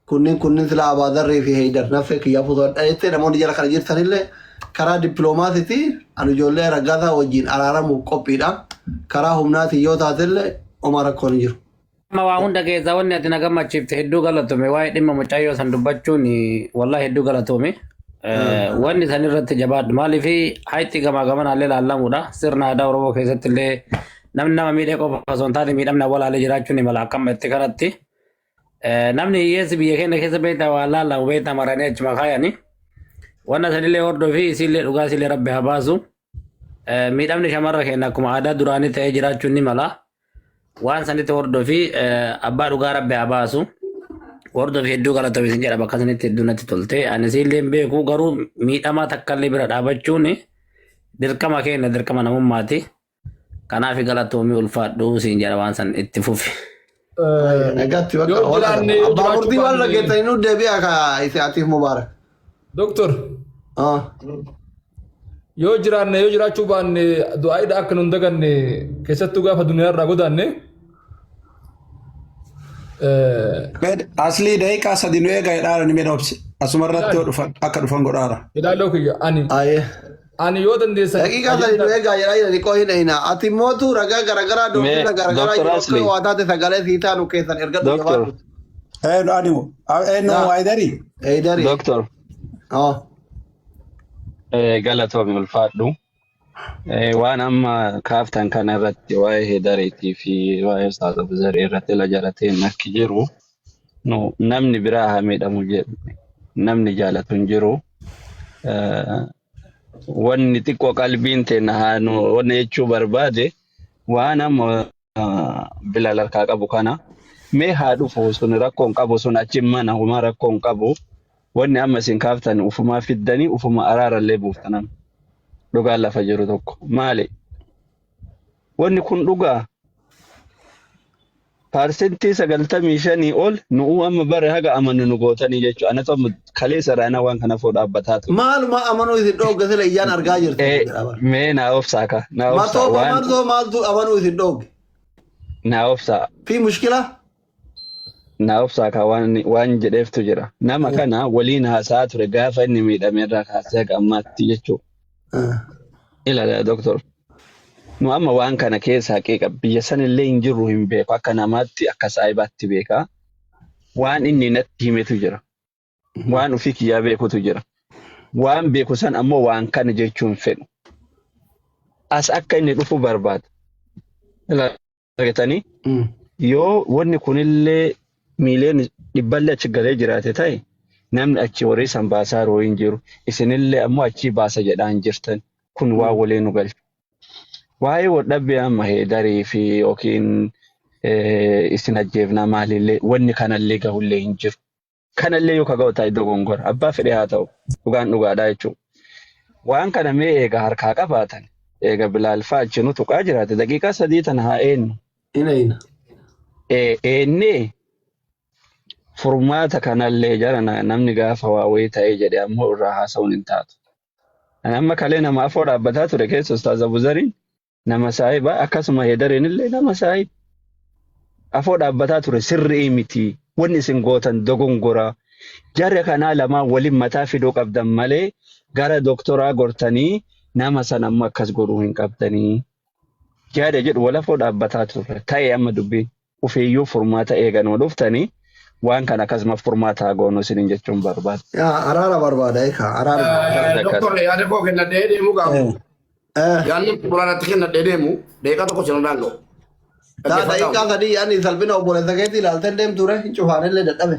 kunniin silaa Abaadarrii fi Heydar naffee kiyyaa fuutuu jettee namoonni jala kana jirtanillee karaa dippiloomaasiitii ani ijoollee Raggaasaa wajjin araaramuuf qophiidha. Karaa humnaatiin yoo taatellee homaa rakkoon hin jiru. Amma waa hunda keessaa wanni ati na gammachiifte, hedduu galatome, waa'ee dhimma mucayyoo san dubbachuun wallahi hedduu galatome. Wanni san irratti jabaadhu maaliif hayxi gamaa gamanaallee laallamuudha. Sirna aadaa Oromoo keessatti illee namni nama miidhee qofa osoo hin taane miidhamni awwaalaalee jiraachuun ni mala akkama itti kanatti. Namni hiyyeessi biyya keenya keessa beektaa waan laallamu beektaa maranii achuma kaayani. Wanna sanillee hordofii isiillee dhugaa isiillee rabbi haa baasu. Miidhamni shamarra keenya akkuma aadaa duraanii ta'ee jiraachuun ni mala. Waan sanitti hordofii abbaa dhugaa rabbi haa baasu. Hordofii hedduu galatoomi isin jedha bakka sanitti hedduu natti tolte. Ani isiillee hin beeku garuu miidhamaa takkallee bira dhaabachuun dirqama keenya dirqama namummaati. Kanaaf galatoomi ulfaadhu siin jedha waan san itti fufi. Nagaatti bakka Yoo wal jiraanne yoo abbaa jiraachuu murtii waan baanne dhaggeettanii nu deebi'a ka isiatiif mubaarak. Doktor Ah. yoo jiraanne yoo jiraachuu baanne du'aayidha akka nun daganne keessattuu gaafa duniyaa irraa godaanne Aslii daqiiqaa sadi nu eegaa jedhaara ni medhoobse. Asuma irratti yoo dhufan akka dhufan godhaara. Ilaaloo kiyya ani Aye. ani yoo dandeessan Daqiiqaa sadi nu eegaa jedhaa jirani qoo hin eeyna. Ati mootu ragaa garagaraa Mee doorsisa garagaraa Dr. jiru akka Asli, waa taate sagalee sii taanu keessan ergadhu Doctor, jabaadhu. Eenyu animu eenyu Naa. Hayidarii. Eeydari. Doctor, Oh. galatoomi ulfaadhu. Waan amma kaaftan kana irratti waa'ee Hedareetii fi waa'ee Ustaaz Abuzarii irratti ila jalateen akki jiru nu namni biraa haa miidhamu jedhu namni jaalatu hin jiru. Wanni xiqqoo qalbiin teenna haa nu wanni jechuu barbaade waan amma Bilaal harkaa qabu kana mee haa dhufu sun rakkoo hin qabu sun achi mana homaa rakkoo hin qabu. Wanni amma isin kaaftan ufumaa fiddanii ufuma araarallee buuftan dhugaan lafa jiru tokko maali? Wanni kun dhugaa 95% ol nu'uu amma bare haga amannu nu gootanii jechuudha. Anatu amma kaleessa irraa ana waan kana foo dhaabbataa ture. Maaluma amanuu isin dhoogge sila iyyaan argaa jirtu jedha bara. Mee naa obsaa ka naa obsaa Matoo waan matoo maaltu amanuu isin dhoogge? naa obsaa Fi mushkila? naa obsaa ka waan jedheeftu jira. Nama kana waliin haasa'aa ture gaafa inni miidhame irraa kaasee haga ammaatti jechuudha. Ilaala doktor. Nu amma waan kana keessa haqiiqa biyya sanillee hin jirru hin beeku akka namaatti akka saahibaatti beeka. Waan inni natti himetu jira. Waan ofii kiyyaa beekutu jira. Waan beeku san ammoo waan kana jechuu hin fedhu. As akka inni dhufu barbaada. Ilaala argatanii yoo wanni kunillee miiliyoon dhibballee achi galee jiraate ta'e namni achi horii san baasaa yeroo hin jiru. Isinillee ammoo achii baasa jedhaa hin jirtan. Kun waan walii nu galchu. Waa'ee waldhabbii amma heedarii fi yookiin isin ajjeefnaa maalillee wanni kanallee gahullee hin jiru. Kanallee yoo ka ga'u ta'e dogongora. Abbaa fedhee haa ta'u. Dhugaan dhugaadhaa jechuudha. Waan kana mee eega harkaa qabaatan eega Bilaal fa'aa achi nu tuqaa jiraate daqiiqaa sadii tana haa eennu. Ina ina. Eennee furmaata kanallee jara namni gaafa waa wayii ta'ee jedhe ammoo irraa haasa'uun hin taatu. Ani amma kalee nama afoo dhaabbataa ture keessa Ustaaz Abuzariin nama saahiba akkasuma Heedariin illee nama saahiba. Afoo dhaabbataa ture sirrii miti wanni isin gootan dogongora. Jarri kanaa lamaan waliin mataa fiduu qabdan malee gara doktoraa gortanii nama sana ammoo akkas godhuu hin qabdanii. Yaada jedhu walafoo dhaabbataa turre ta'e amma dubbiin ufiiyyuu furmaata eeganuu dhuftanii waan kana akkasuma furmaata haa goonu isiniin jechuun barbaada. Yaa araara barbaada ekaa araara barbaada. Akkas. Doktor yaada koo kennadhee deemu gaafa. Yaadni xumuraatti kennadhee deemu daqiiqaa tokko sin irraan ga'u. Taa daqiiqaa sadii yaadni salphina obboleessa keetii ilaaltee deemtu re hin cufaanillee dadhabe.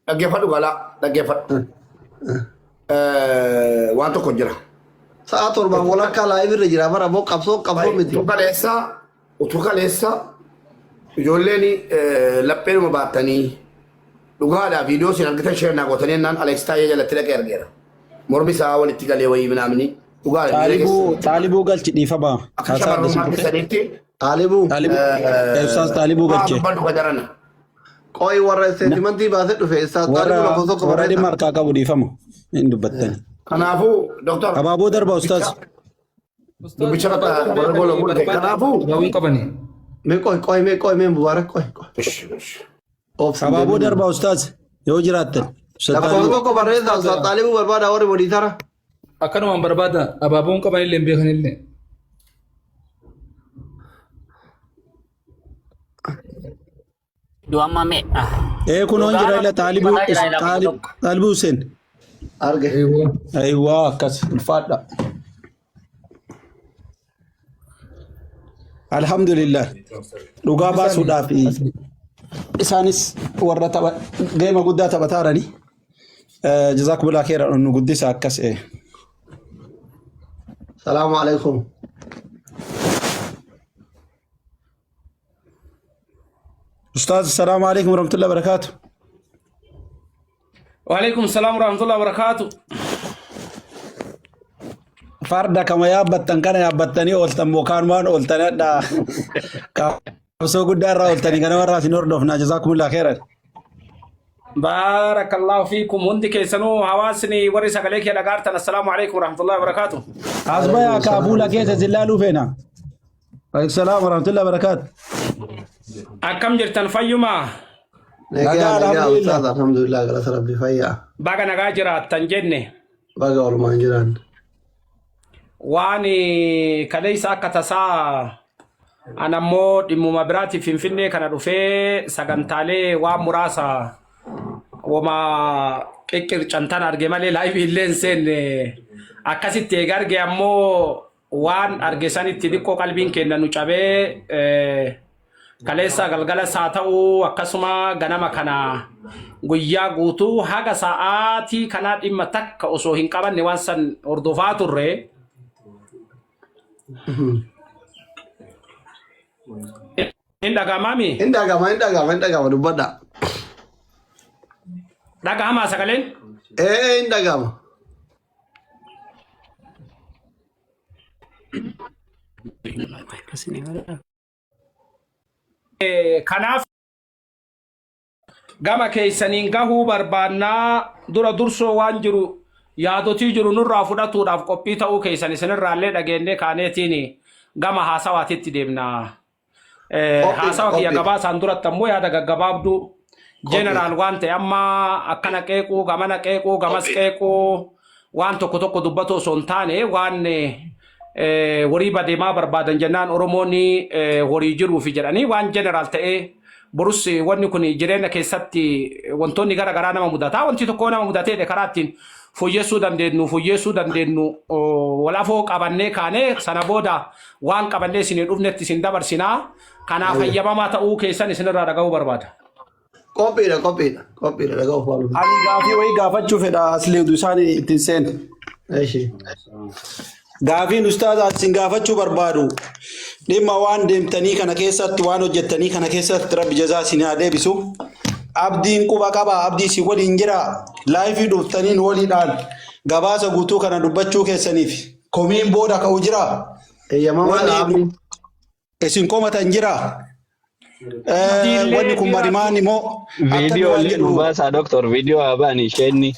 Dhaggeeffadhu galaa dhaggeeffadhu. Waan tokko jira. Sa'a torbaan walakkaa live irra jira bara moo qabsoo qabsoo miti. Utuu kaleessa ijoolleen lapheedhuma baattanii dhugaadhaa viidiyoo isin argitan share naa gootanii jennaan Alex Taayee jalatti dhaqee argeera. Mormi isaa walitti galee wayii minaamni dhugaadha. Xaalibuu Xaalibuu galchi dhiifama. Akka Haasaa adda shamarrummaa si kute. keessanitti Xaalibuu. Xaalibuu Ustaaz Xaalibuu galche. dubbadhu qajarana. Qo'i warra statementii baasee dhufe Ustaaz Warra Xaalibuu lakkoofsa tokko warra dhimma barreessa. harkaa qabu dhiifama. Hin dubbattani. Kanaafuu doktor Abaaboo darba Ustaaz. dubbicha warra gola godhe kanaafuu. Gaawwii qabanii. Mee qo'i qo'i mee qo'i mee Mubaarak qo'i qo'i. Obsi Abaaboo darba Ustaaz yoo jiraattan. Ustaaz Lakkoofsa Xaalibuu. tokko barreessa Ustaaz Xaalibuu barbaada warri monitor. Akkanumaan barbaada abaaboon qabanillee hin beekanillee. Du'amma mee. Ee kun Dhugaa jira ila rabbii Xaalibuu mataa jira ila Xaalibuu Hussein. Arge. Ayiwaa akkas ulfaadha. Alhamdulillah. Dhugaa baasuudhaaf isaanis warra tapha geema guddaa taphataarani. Jazaakumullah khairan nu guddisa akkas. Salaamu alaikum. Ustaaz salaamu alaikum warahmatullahi wabarakatuh. Waalaikum salam warahmatullahi wabarakatuh. Farda kama yaabbattan kana yaabbattanii ooltan moo waan ooltan hadha. Qabsoo guddaa irraa ooltanii kana warraa isin hordofna jazaakumullah khairan. Barakallahu fiikum hundi keessanuu hawaasni warri sagalee kee dhagaartan assalaamu alaikum warahmatullahi wabarakatuh. Asbaya kaa fuula keessa isin laaluu feena. Waalaikum salaam warahmatullahi wabarakatuh. Akkam jirtan fayyumaa? Nagaa Nagaa nagaa alhamdulillah. ustaaz alhamdulillah galata rabbi fayyaa. Baga nagaa jiraattan jenne Baga walumaan jiraan. waan kaleessa akka tasaa an ammoo dhimmuma biraatiif Finfinnee kana dhufee sagantaalee waan muraasa wama qiqqircantan arge malee live illee hin seenne akkasitti eega arge ammoo waan arge sanitti xiqqoo qalbiin keenya nu cabee kaleessa galgalas haa ta'u akkasuma ganama kana guyyaa guutuu haga sa'aatii kanaa dhimma takka osoo hin qabanne waan san hordofaa turre. Hin dhaga'amaami? Hin dhaga'ama hin dhaga'ama hin dhaga'ama dubbadha. Dhaga'amaa sagaleen? Ee hin dhaga'ama. Kanaaf gama keessaniin gahuu barbaannaa dura dursoo waan jiru yaadotii jiru nurraa fudhatuudhaaf qophii ta'uu keessan isinirraallee dhageennee kaaneetiin gama haasawaatitti deemna. Qophiidha Haasawa kiyya qophiidha. gabaasaan duratti ammoo yaada gaggabaabduu Qophiidha. jeneraal waan ta'e amma akkana qeequu gamana qeequu gamas qeequu waan tokko tokko dubbatu osoo hin taane waan horii badeemaa barbaadan jennaan Oromoon horii jiruufi jedhanii waan jeneraal ta'ee borus wanni kun jireenya keessatti wantoonni gara garaa nama mudataa wanti tokko nama mudateedha karaa ittiin fooyyessuu dandeenyu fooyyessuu dandeenyu walafoo qabannee kaanee sana booda waan qabannee isin dhufnetti isin dabarsinaa kanaaf hayyamamaa ta'uu keessan isinirraa dhaga'uu barbaada. Qophiidha qophiidha qophiidha dhaga'uuf waan dhufe. Ani gaafii wayii gaafachuu fedha asli utuu isaan ittiin seene. Eshi. Gaafiin ustaaza isin gaafachuu barbaadu dhimma waan deemtanii kana keessatti waan hojjettanii kana keessatti rabbi jazaa isin haa deebisu. Abdiin quba qaba abdii isin waliin jira live dhuftaniin waliidhaan gabaasa guutuu kana dubbachuu keessaniif komiin booda ka'u jira. Eeyyamamaadha Wanni abdiin. isin komatan jira. Abdiillee Wanni kun jiraatu. marimaan immoo akkami Viidiyoo waan illee nu jedhu baasaa doktor viidiyoo haa ba'ani isheenni.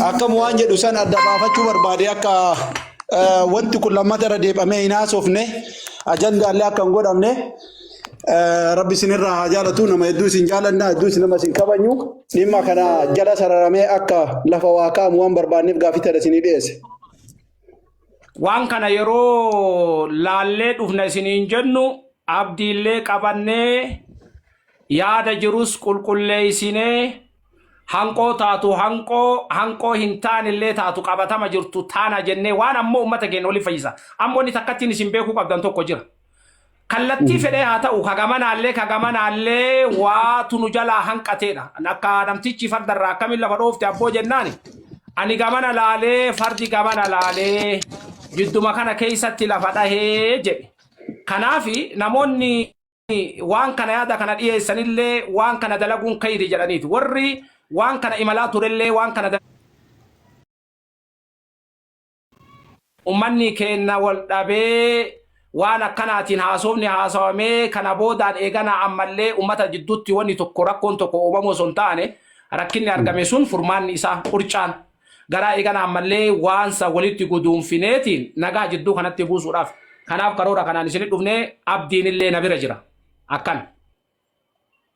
akkam waan jedhu san adda baafachuu barbaade akka wanti kun lammata irra deebamee hin haasofne ajandaallee akka hin godhamne rabbi isinirraa haa jaalatu nama hedduu isin jaalanna hedduu isin nama isin kabanyu dhimma kana jala sararamee akka lafa waa kaa'amu waan barbaanneef gaafii tana isinii dhiyeesse. Waan kana yeroo laallee dhufna isiniin jennu abdiillee qabannee yaada jirus qulqulleessinee hanqoo taatu hanqoo hanqoo hin taanillee taatu qabatama jirtu taana jennee waan ammoo uummata keenya waliif fayyisa. Ammoo inni takkattiin isin beekuu qabdan tokko jira. Kallattii fedhee haa ta'u kagamanaallee kagamanaallee waatu nu jalaa hanqateedha. Akka namtichi fardarraa akkamiin lafa dhoofte abboo jennaani. Ani gamana laalee fardi gamana laalee jidduma kana keessatti lafa dhahee jedhe. Kanaafi namoonni waan kana yaada kana dhiyeessanillee waan kana dalaguun kayri jedhaniiti. Warri waan kana imalaa turellee waan kana ummanni keenya wal dhabee waan akkanaatiin haasofni haasawamee kana boodaan eeganaa ammallee ummata jidduutti wanni tokko rakkoon tokko uumamuu osoo hin taane rakkinni argame sun furmaanni isaa qurcaan garaa eeganaa ammallee waan san walitti guduunfineetiin nagaa jidduu kanatti buusuudhaaf kanaaf karoora kanaan isin dhufnee abdiin illee na bira jira akkan.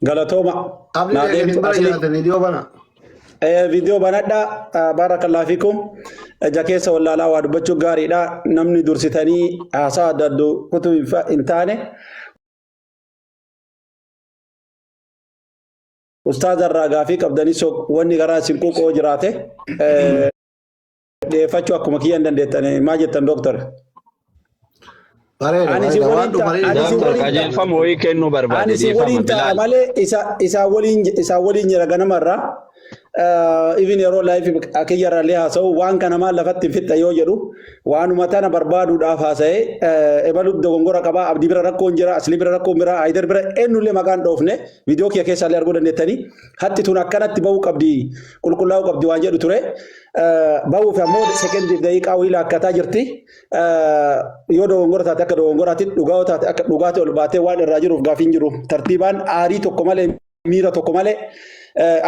Galatooma. Abdi Naa eega deebitu isin bira asli. jiraatan viidiyoo bana. Viidiyoo banadha. Barakallahu fiikum. Ija keessa wallaalaa waa dubbachuun gaariidha. Namni dursitanii haasaa adda addaa kutuu hin taane. Ustaaza irraa gaafii qabdanis wanni garaa isin quuqoo jiraate dhiyeeffachuu akkuma kiyya hin dandeettan. Maa jettan dooktar? Bareeda Ani si bareeda waan waliin ta'a. dhumaree Ani si Dooktar waliin ta'a. qajeelfama wayii kennuu barbaade Ani si dhiifama waliin ta'a Bilaal. malee isa waliin jira ganamarraa. Even yeroo live kiyyarra illee haasa'u waan kana maal lafatti hin fixxa yoo jedhu waanuma tana barbaaduudhaaf haasa'e ebalu dogongora qabaa abdii bira rakkoon jira asli bira rakkoon bira haydar bira eenyullee maqaan dhoofne viidiyoo kiyya keessaa illee arguu dandeettanii hatti tun akkanatti ba'uu qabdi qulqullaa'uu qabdi waan jedhu ture ba'uuf ammoo sekendiif daqiiqaa wayii laakkataa jirti yoo dogongora taate akka dogongoraatti dhugaa yoo taate akka dhugaatti ol baatee waan irraa jiruuf gaafiin jiru tartiibaan aarii tokko malee miira tokko malee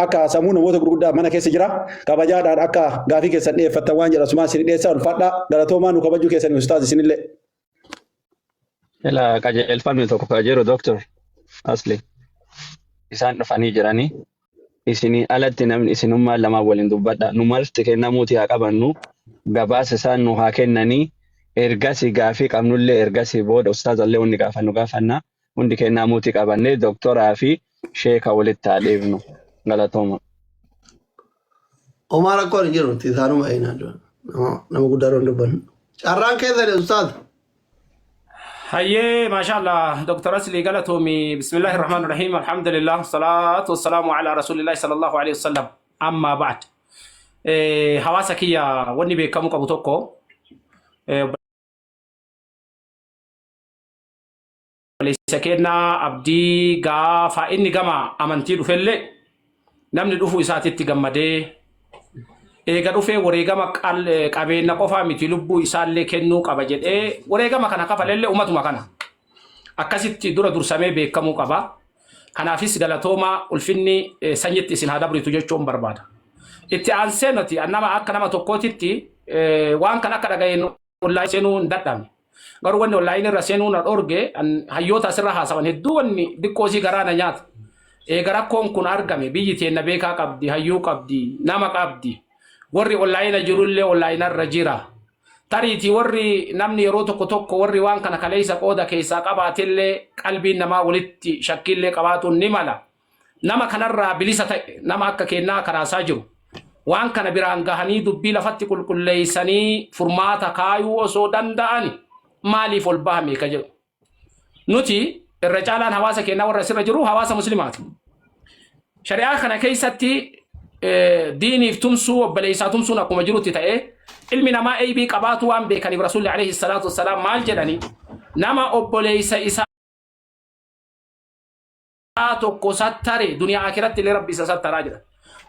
akka sammuu namoota gurguddaa mana keessa jira. Kabajaadhaan akka gaafii keessan dhiyeeffattan waan jedhu asumaan isin dhiyeessaa ulfaadhaa. Galatoomaa nu kabajuu keessan ustaaz isinillee. Ila qajeelfamni tokko ka jiru Dooktar Asli isaan dhufanii jiranii isinii alatti namni isinummaan lamaan waliin dubbadha. Nu marti kennamuuti haa qabannu gabaasa isaan nu haa kennanii ergasii gaafii qabnullee ergasii booda ustaazallee wanni gaafannu gaafanna. Hundi kennaa muutii qabannee doktoraa fi sheeka walitti haa dhiifnu. Galatooma. Homaa rakkoon hin jiru nuti isaanuma eenaa dura. Nama guddaa dura dubbannu. Carraan keessan ustaaz. Hayyee maashaallah Dr. Asli galatoomi bismillahi rahmaan rahiim alhamdulillah salaatu wassalaamu ala rasuulillahi sallallahu alaihi wasallam amma ba'd. Hawaasa kiyya wanni beekamuu qabu tokko obboleessa keenna Abdii gaafa inni gama amantii dhufellee namni dhufuu isaatitti gammadee eega dhufee wareegama qabeenya qofaa miti lubbuu isaallee kennuu qaba jedhee wareegama kana kafalellee umatuma kana akkasitti dura dursamee beekamuu qaba. Kanaafis galatoomaa ulfinni sanyitti isin haa dabritu jechuun barbaada. Itti aansee nuti nama akka nama tokkootitti waan kan akka dhaga'een online seenuu hin dadhabne. Garuu wanni online irra seenuu na dhorge hayyoota asirra haasawan hedduu wanni diqqoo isii garaa na nyaata. Eega rakkoon kun argame biyyi teenna beekaa qabdi, hayyuu qabdi, nama qabdi. Warri online jirullee online irra jira. Tariitii warri namni yeroo tokko tokko warri waan kana kaleessa qooda keessaa qabaatellee qalbiin namaa walitti shakkiillee qabaatuun ni mala. Nama kanarraa bilisa ta'e nama akka keennaa karaasaa jiru waan kana biraan gahanii dubbii lafatti qulqulleessanii furmaata kaayuu osoo danda'ani maaliif ol bahame ka jedhu. Nuti irra caalaan hawaasa keennaa warra asirra jiru hawaasa muslimaati. Shari'aa kana keessatti diiniif tumsuu obboleessaa tumsuun akkuma jirutti ta'ee ilmi namaa eybii qabaatu waan beekaniif rasuulli alayhi salaatu wassalaam maal jedhani nama obboleessa isaa tokko sattare duniyaa akiratti illee rabbi isa sattaraa jedha.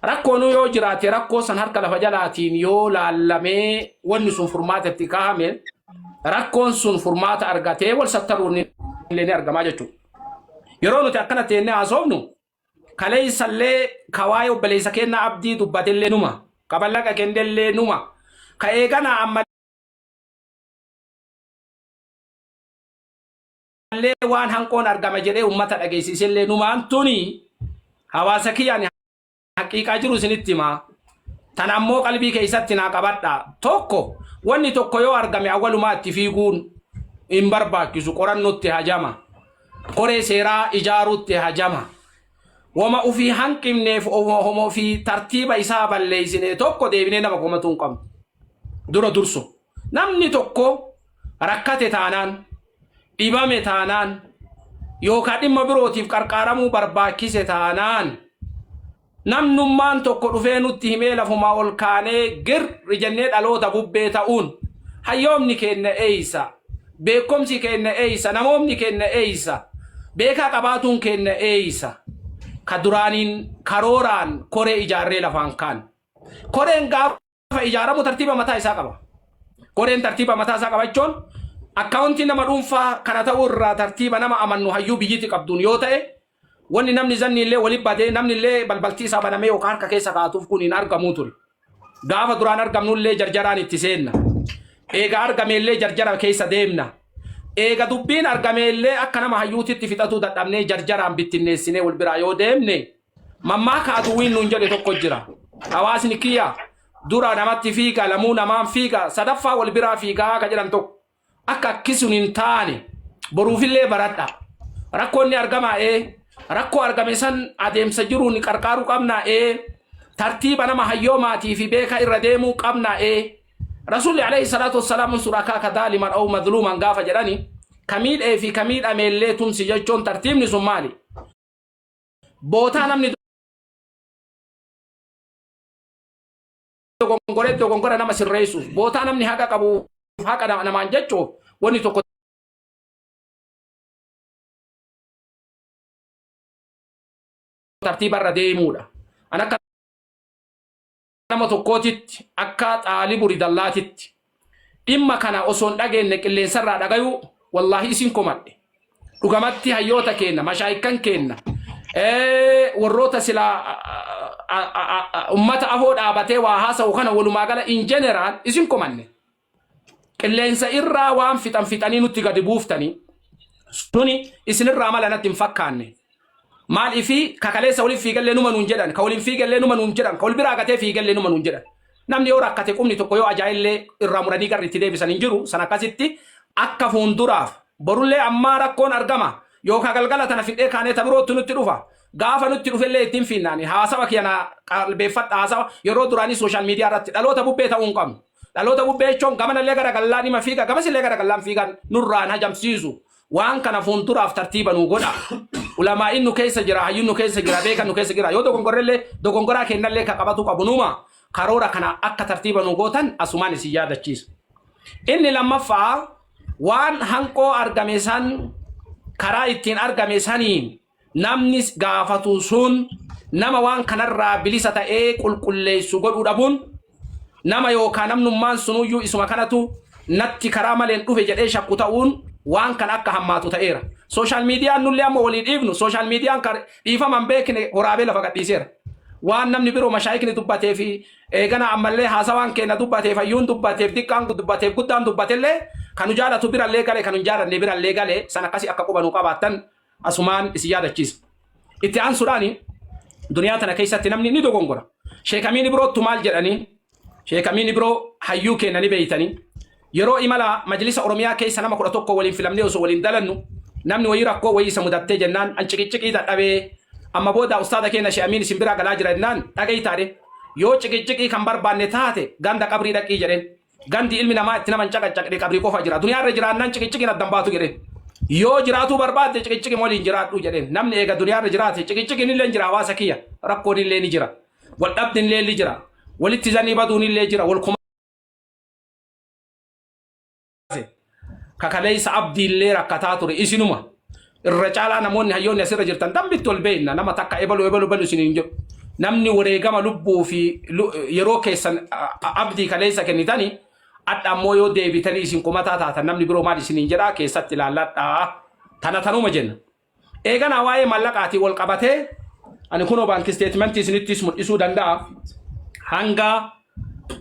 Rakkoonuu yoo jiraate rakkoo san harka lafa jalaatiin yoo laallamee wanni sun furmaata itti kaahame rakkoon sun furmaata argatee wal sattaruun illee ni argamaa jechuudha. Yeroo nuti akkana teennee haasofnu kaleessallee ka waa'ee obboleessa keenna abdii dubbatellee numa ka mallaqa kennellee numa ka eegana ammallee waan hanqoon argama jedhee ummata dhageessisellee numaan tuni hawaasa kiyyaan haqiiqaa jiru isinitti himaa. Tan ammoo qalbii keessatti naa qabadha. Tokko wanni tokko yoo argame awwalumaa itti fiiguun hin barbaachisu qorannootti hajama. Koree seeraa ijaaruutti hajama. Wama ufii hanqifneef homa ofii tartiiba isaa balleessine tokko deebinee nama komatuu hin qabnu. Dura dursu. Namni tokko rakkate taanaan, dhibame taanaan, yookaan dhimma birootiif qarqaaramuu barbaachise taanaan namnummaan tokko dhufee nutti himee lafumaa ol kaanee girri jennee dhaloota bubbee ta'uun hayyoomni keenya eeysa, beekumsi keenya eeysa, namoomni keenya eeysa, beekaa qabaatuun keenya eeysa. Ka duraaniin karooraan koree ijaarree lafaan kaan. Koreen gaafa ijaaramu tartiiba mataa isaa qaba. Koreen tartiiba mataa isaa qabachuun akkaawuntii nama dhuunfaa kana ta'uu irraa tartiiba nama amannu hayyuu biyyiti qabduun yoo ta'e wanni namni zanni illee wali badee namni illee balbaltii isaa banamee yookaan harka keessa kaa'atuuf kun hin argamuu ture. Gaafa duraan argamnu illee jarjaraan itti seenna. Eega argame illee jarjara keessa deemna. Eega dubbiin argame illee akka nama hayyuutitti fixatuu dadhabnee jarjaraan bittinneessinee wal biraa yoo deemne Mammaaka aduwwiin nuun jedhe tokko jira. Hawaasni kiyya dura namatti fiiga, lamuu namaan fiiga, sadaffaa wal biraa fiigaa ka jedhan tokko. Akka akki sun hin taane boruufillee baradha. Rakkoon ni argama ee. Rakkoo argame san adeemsa jiruun qarqaaruu qabna ee. Tartiiba nama hayyoomaatii fi beekaa irra deemuu qabna ee. Rasuulli alayhi salaatu wassalaam unsur akaaka daaliman aw madluuman gaafa jedhani ka miidhee fi ka miidhameellee tumsi jechuun tartiibni sun maali? Bootaa namni dogongoree dogongora nama sirreessuuf bootaa namni haqa qabuuf haqa namaan jechuuf wanni tokko tartiiba irra deemuudha. An akka nama tokkootitti akka xaalibu ridallaatitti dhimma kana osoo hin dhageenye qilleensarraa dhagayuu wallaahi isin komadhe. Dhugamatti hayyoota keenna, mashaayikkan keenna, warroota silaa ummata afoo dhaabatee waa haasa'u kana walumaa gala in general isin komanne. Qilleensa irraa waan fixan fixanii nutti gadi buuftanii suni isinirraa mala natti hin fakkaanne. Maaliifi ka kaleessa waliin fiigallee numa nuun jedhan, ka waliin fiigallee numa nuun jedhan, ka wal biraa gatee fiigallee numa nuun jedhan. Namni yoo rakkate qubni tokko yoo ajaa'illee irraa muranii garri itti deebisan hin jiru. San akkasitti akka fuunduraaf borullee ammaa rakkoon argama yookaan galgala tana fidhee kaanee ta birootti nutti dhufa. Gaafa nutti dhufellee ittiin fiinnaani. Haasawa kiyya na qalbeeffadha haasawa yeroo duraanii sooshaal miidiyaa irratti dhaloota bubbee ta'uu hin qabnu. Dhaloota bubbee jechuun gamanallee gara gallaan ima fiiga gamasillee gara gallaan fiigan nurraan hajamsiisu. Waan kana fuulduraaf tartiiba nuu godha. Ulamaa'iin nu keessa jira, hayyuun nu keessa jira, beekan nu keessa jira. Yoo dogongorrellee dogongoraa kennallee ka qabatu qabu numa. Karoora kana akka tartiiba nuu gootan asumaan isin yaadachiisa. Inni lammaffaa waan hanqoo argame san karaa ittiin argame saniin namni gaafatu sun nama waan kanarraa bilisa ta'ee qulqulleessu godhuu dhabuun nama yookaan namnummaan sunuyyuu isuma kanatu natti karaa maleen dhufe jedhee shakku ta'uun waan kana akka hammaatu ta'eera. Sooshaal miidiyaan nullee amma walii dhiifnu sooshaal miidiyaan kan dhiifama hin beekne waraabee lafa gadhiiseera. Waan namni biroo mashaayikni dubbatee fi eegana ammallee haasawaan keenya dubbateef hayyuun dubbateef diqqaan dubbateef guddaan dubbatellee kan nu jaalatu birallee gale kan nu hin jaalanne birallee gale san akkasii akka quba nu qabaattan asumaan isin yaadachiisa. Itti aansuudhaan duniyaa tana keessatti namni ni dogongora. Sheekamiin biroottu maal jedhanii? Sheekamiin biroo hayyuu keenya ni beeytanii. Yeroo imala majlisa Oromiyaa keessa nama 11 waliin filamnee osoo waliin dalannu namni wayii rakkoo wayii isa mudattee jennaan an ciqicciqii dadhabee amma booda ustaada keenya Sheekh Amiin isin biraa galaa jira jennaan dhagaytaadhe yoo ciqicciqii kan barbaanne taate ganda qabrii dhaqii jedheen. Gandi ilmi namaa itti nama hin caqacaqne qabrii qofa jira. Duniyaa irra jiraannaan ciqicciqiin addan baatu jedheen. Yoo jiraatuu barbaadde ciqicciqi waliin jiraadhu jedheen. Namni eega duniyaa irra jiraate ciqicciqiin illee jira hawaasa kiyya. Rakkoon illee ni jira. Wal dhabdi illee ni jira. Walitti zanii baduun illee jira. Wal ka kaleessa abdiillee rakkataa ture isinuma. Irra caalaa namoonni hayyoonni asirra jirtan dambitti ol beekna nama takka ebalu ebalu ebalu isin hin jedhu. Namni wareegama lubbuu fi yeroo keessan abdii kaleessa kennitanii adha ammoo yoo deebitanii isin kumataa taatan namni biroo maal isin hin jedhaa keessatti ilaalladhaa. Tana tanuma jenna. Eeganaa waa'ee mallaqaatiin wal qabatee ani kunoo baankii isteetimentii isinittis mul'isuu danda'a. Hanga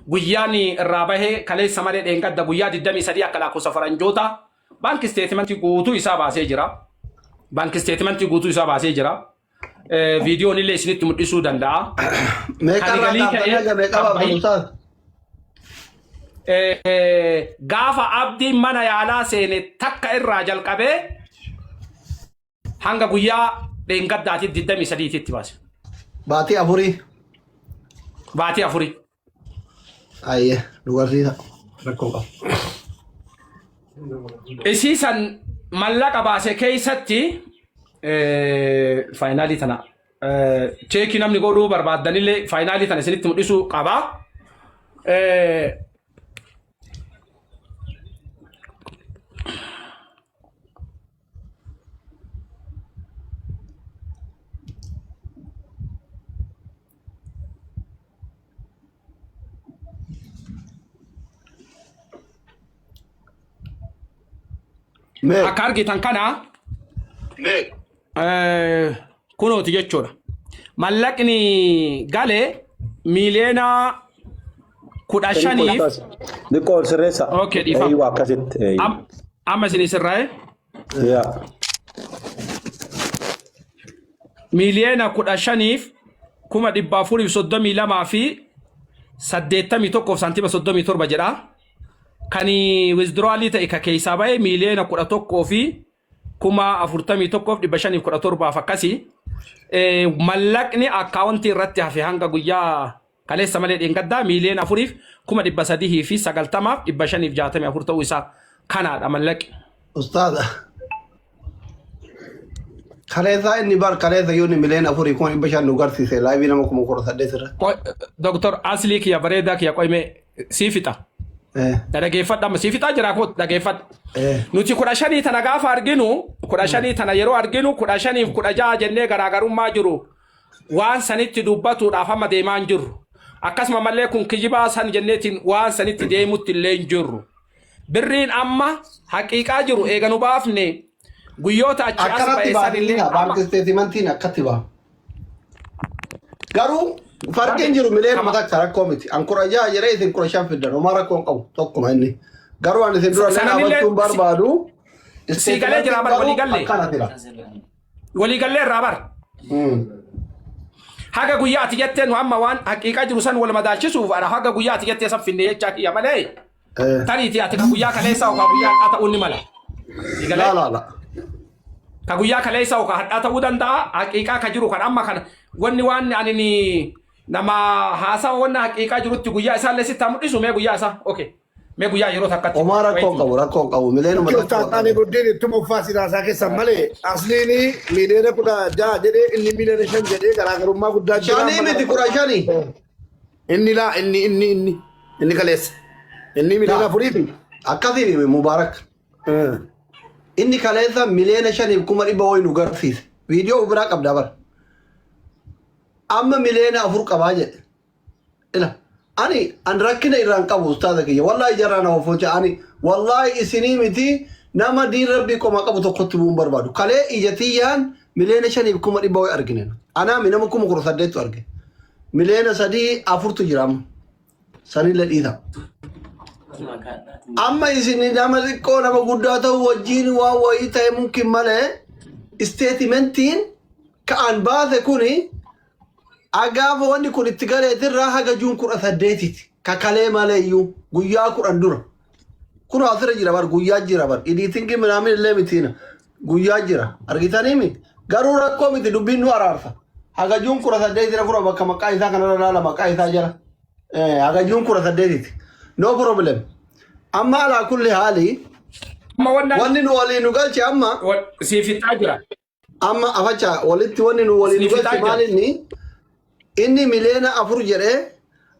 guyyaan irraa bahee kaleessa malee dheengadda guyyaa 23 akka lakkoofsa faranjoota baankii isteetimentii guutuu isaa baasee jira. Baankii isteetimentii guutuu isaa baasee jira. Viidiyoon illee isinitti mul'isuu danda'a. Meeqa Kan irraa galii kaaftanii ta'ee haga meeqa kan baaftan bahii ustaaz? Gaafa abdiin mana yaalaa seene takka irraa jalqabee hanga guyyaa dheengaddaati 23 tti baase. Baatii afurii. Baatii afurii. Ayyee nu barsiisa. Rakkoo qabu. Isii san mallaqa baase keessatti faayinaalii tana cheekii namni godhuu barbaaddanillee faayinaalii tana isinitti mul'isuu qaba. Mee Akka argitan kana kunooti jechuudha. Mallaqni gale miiliyoona 15f Xiqqoo ol sirreessa. Okay, dhiifama. Eeyyuu akkasitti. Eeyyuu. Amma isin sirraa'e Yaa. miiliyoona 15f 432,081 fi saantima 37 jedha. Kan withdrawalii ta'e ka keessaa ba'e miiliyoona 11 fi 41,517 akkasii. Mallaqni akkaawuntii irratti hafe hanga guyyaa kaleessa malee dheengaddaa 4,390,564 ta'uu isaa kanaadha mallaqi. Ustaaza. Kaleessaa inni bar kaleessa yoo inni 4,500,000 nu garsiise live nama 18,000 irratti. Doktor Aslii kiyya bareedaa kiyya qoyme sii fixa. Na dhageeffadha amma sii fixaa jira koo dhageeffadha. Nuti 15 tana gaafa arginu 15 tana yeroo arginu 15f 16 jennee garaagarummaa jiru waan sanitti dubbatuudhaaf amma deemaa hin jirru. Akkasuma mallee kun kijibaa san jenneetiin waan sanitti deemutti illee hin jirru. Birriin amma haqiiqaa jiru eega nu baafne guyyoota achi as Akkanatti ba'e san illee baasanii amma bank statementiin akkatti ba'a. Garuu farqiin jiru miliyoona takka rakkoo miti. An 16 jedhee isin 15 fiddan homaa rakkoo hin qabu tokkuma inni. Garuu ani isin dura illee Sananillee dhaabachuun barbaadu. sii galee jira Statementiin bar walii garuu galle. akkana jira. Walii gallee irraa bar. Haga guyyaa ati jettee nu amma waan haqiiqaa jiru san wal madaalchisuuf ana haga guyyaa ati jettee san finne jechaa kiyya malee. Tariitii ati ka guyyaa kaleessaa yookaan guyyaa hadhaa ta'uu ni mala. Sii galee? Laa laa laa. Ka guyyaa kaleessaa yookaan hadhaa ta'uu danda'a. Haqiiqaa ka jiru kan amma kana wanni waan ani ni nama haasawa wanna haqiiqaa jirutti guyyaa isaallee sitti haa mul'isu mee guyyaa isaa. Okay. Mee guyyaa yeroo takkatti. Homaa rakkoo hin qabu rakkoo hin qabu miliyoonuma Bakki takka ustaazaanii guddin ittuma uffaa siraasaa keessan malee asliin 16 miliyoona jedhee inni 5 miliyoona jedhee garaagarummaa guddaa jira. Shanii miti 15. Inni laa inni inni inni inni kaleessa. Inni 4 miliyooniiti. Akkasii Mubaarak. Inni kaleessa 5,500,000 wayi nu garsiise. Viidiyoo biraa qabda bara. Amma 4 miliyoona qabaa jedhe. Ila ani an rakkina irraan qabu ustaaza kiyya. Wallaahi jarraa nama focha ani wallaahi isinii miti nama diin rabbii qoma qabu tokkotti bu'uun barbaadu. Kalee ija tiyyaan 5,500,000 wayi argine. Anaami nama 18,000 arge. 3 miliyoona afurtu jira amma. Sanillee dhiisa. Amma isin nama xiqqoo nama guddaa ta'u wajjin waan wayii ta'e mumkin malee statementiin ka'an baase kuni agaafa wanni kun itti galeetirraa haga June 18ti. Kakalee malee iyyuu guyyaa 10 dura. Kun asirra jira bar guyyaa jira bar editing minaamin illee mitiina guyyaa jira argitaniimi garuu rakkoo miti dubbiin nu araarsa. Haga June 18 kun bakka maqaa isaa kanarra ilaala maqaa isaa jala. Haga June 18ti. No problem. Amma alaa kulli haali Amma wanna wanni nu waliin nu galche amma siif fixaa jira. Amma afacha walitti wanni nu waliin nu Siif fixaa galche jira. maal inni inni 4 miliyoona jedhee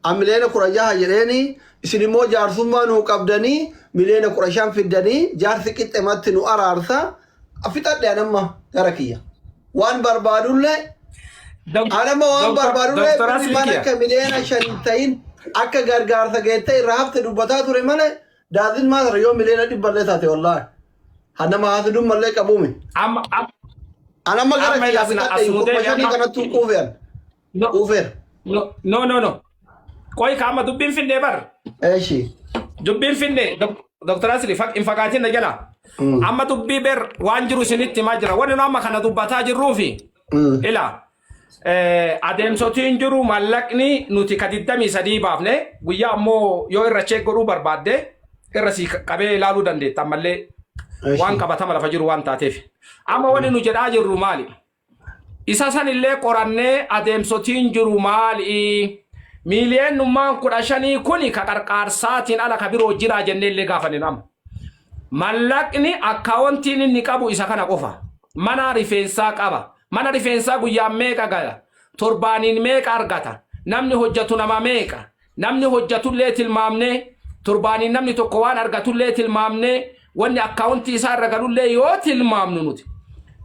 an 16 miliyoona jedheeni isin immoo jaarsummaa nuu qabdanii 15 miliyoona fiddanii jaarsi qixxematti nu araarsa fixadhe an amma gara kiyya waan barbaadullee an amma waan barbaadullee Doktor birri mana Aslikiya. akka 5 miliyoona hin ta'in akka gargaarsa geettee irraa hafte dubbataa ture malee daazin maal yoo 100 miliyoona taate wallaahi hanama haasidummallee qabuumi. Amma An amma gara amma kiyyaa asna fixadhe asnu kuma deemi shanii amma. kanattuu quufeera. No. Quufeera. No no no no. Qoy ka amma dubbiin finne bar. Eeshi. Dubbiin finne Dr. Asli hin fagaatin na jala. Amma dubbii ber waan jiru isinitti himaa jira. Wanni nu amma kana dubbataa jirruufi. Ila adeemsotiin jiru mallaqni nuti ka 23 baafne guyyaa ammoo yoo irra check godhuu barbaadde irra si qabee ilaaluu dandeetta ammallee waan qabatama lafa jiru waan taateef. Amma wanni nu jedhaa jirru maali? Isa san illee qorannee adeemsotiin jiru maali? Miiliyoonummaan 15 kuni ka qarqaarsaatiin ala ka biroo jiraa jennee illee gaafanne amma. Mallaqni akkaawontiin inni qabu isa kana qofa. Mana rifeensaa qaba. Mana rifeensaa guyyaan meeqa gala? Torbaaniin meeqa argata? Namni hojjetu nama meeqa? Namni hojjetullee tilmaamnee torbaaniin namni tokko waan argatullee tilmaamnee wanni akkaawuntii isaa irra galullee yoo tilmaamnu nuti.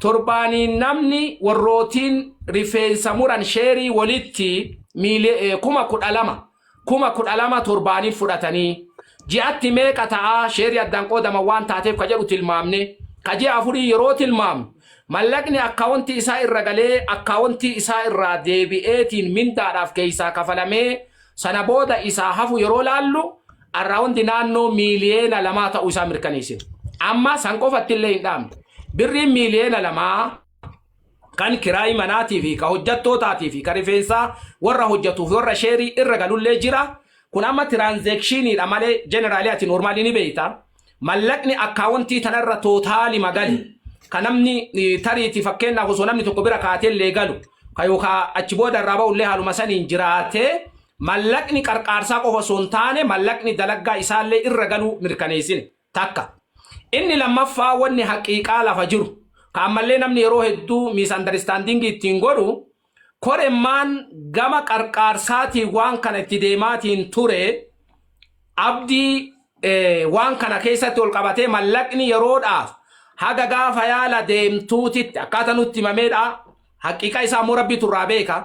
Torbaaniin namni warrootiin rifeensa muran share walitti 12,000 12,000 torbaaniin fudhatanii ji'atti meeqa ta'aa share addaan qoodaman waan taateef ka jedhu tilmaamne ka ji'a afurii yeroo tilmaamnu mallaqni akkaawuntii isaa irra galee akkaawuntii isaa irraa deebi'eetiin mindaadhaaf keessaa kafalamee sana booda isaa hafu yeroo laallu around naannoo 2 miliyoona ta'uu isaa mirkaneessina. Amma san qofatti illee hin dhaabne. Birriin 2 miliyoona kan kiraayii manaatii fi ka hojjettootaatii fi ka rifeensaa warra hojjetuuf warra share irra galullee jira. Kun amma transactioniidha malee generally ati normally ni beekta. Mallaqni akkaawuntii tanarra total magali. Ka namni tariitii fakkeenyaaf osoo namni tokko bira kaatee illee galu ka yookaan achi booda irraa ba'u illee haaluma saniin jiraatee mallaqni qarqaarsaa qofa osoo hin taane mallaqni dalaggaa isaallee irra galuu mirkaneessine takka. Inni lammaffaa wanni haqiiqaa lafa jiru ka ammallee namni yeroo hedduu misunderstanding ittiin godhu koremmaan gama qarqaarsaatiin waan kana itti deemaatiin ture. Abdii waan kana keessatti ol qabatee mallaqni yeroodhaaf haga gaafa yaala deemtuutitti akkaataa nutti himameedha. Haqiiqa isaa immoo Rabbiitu irraa beeka.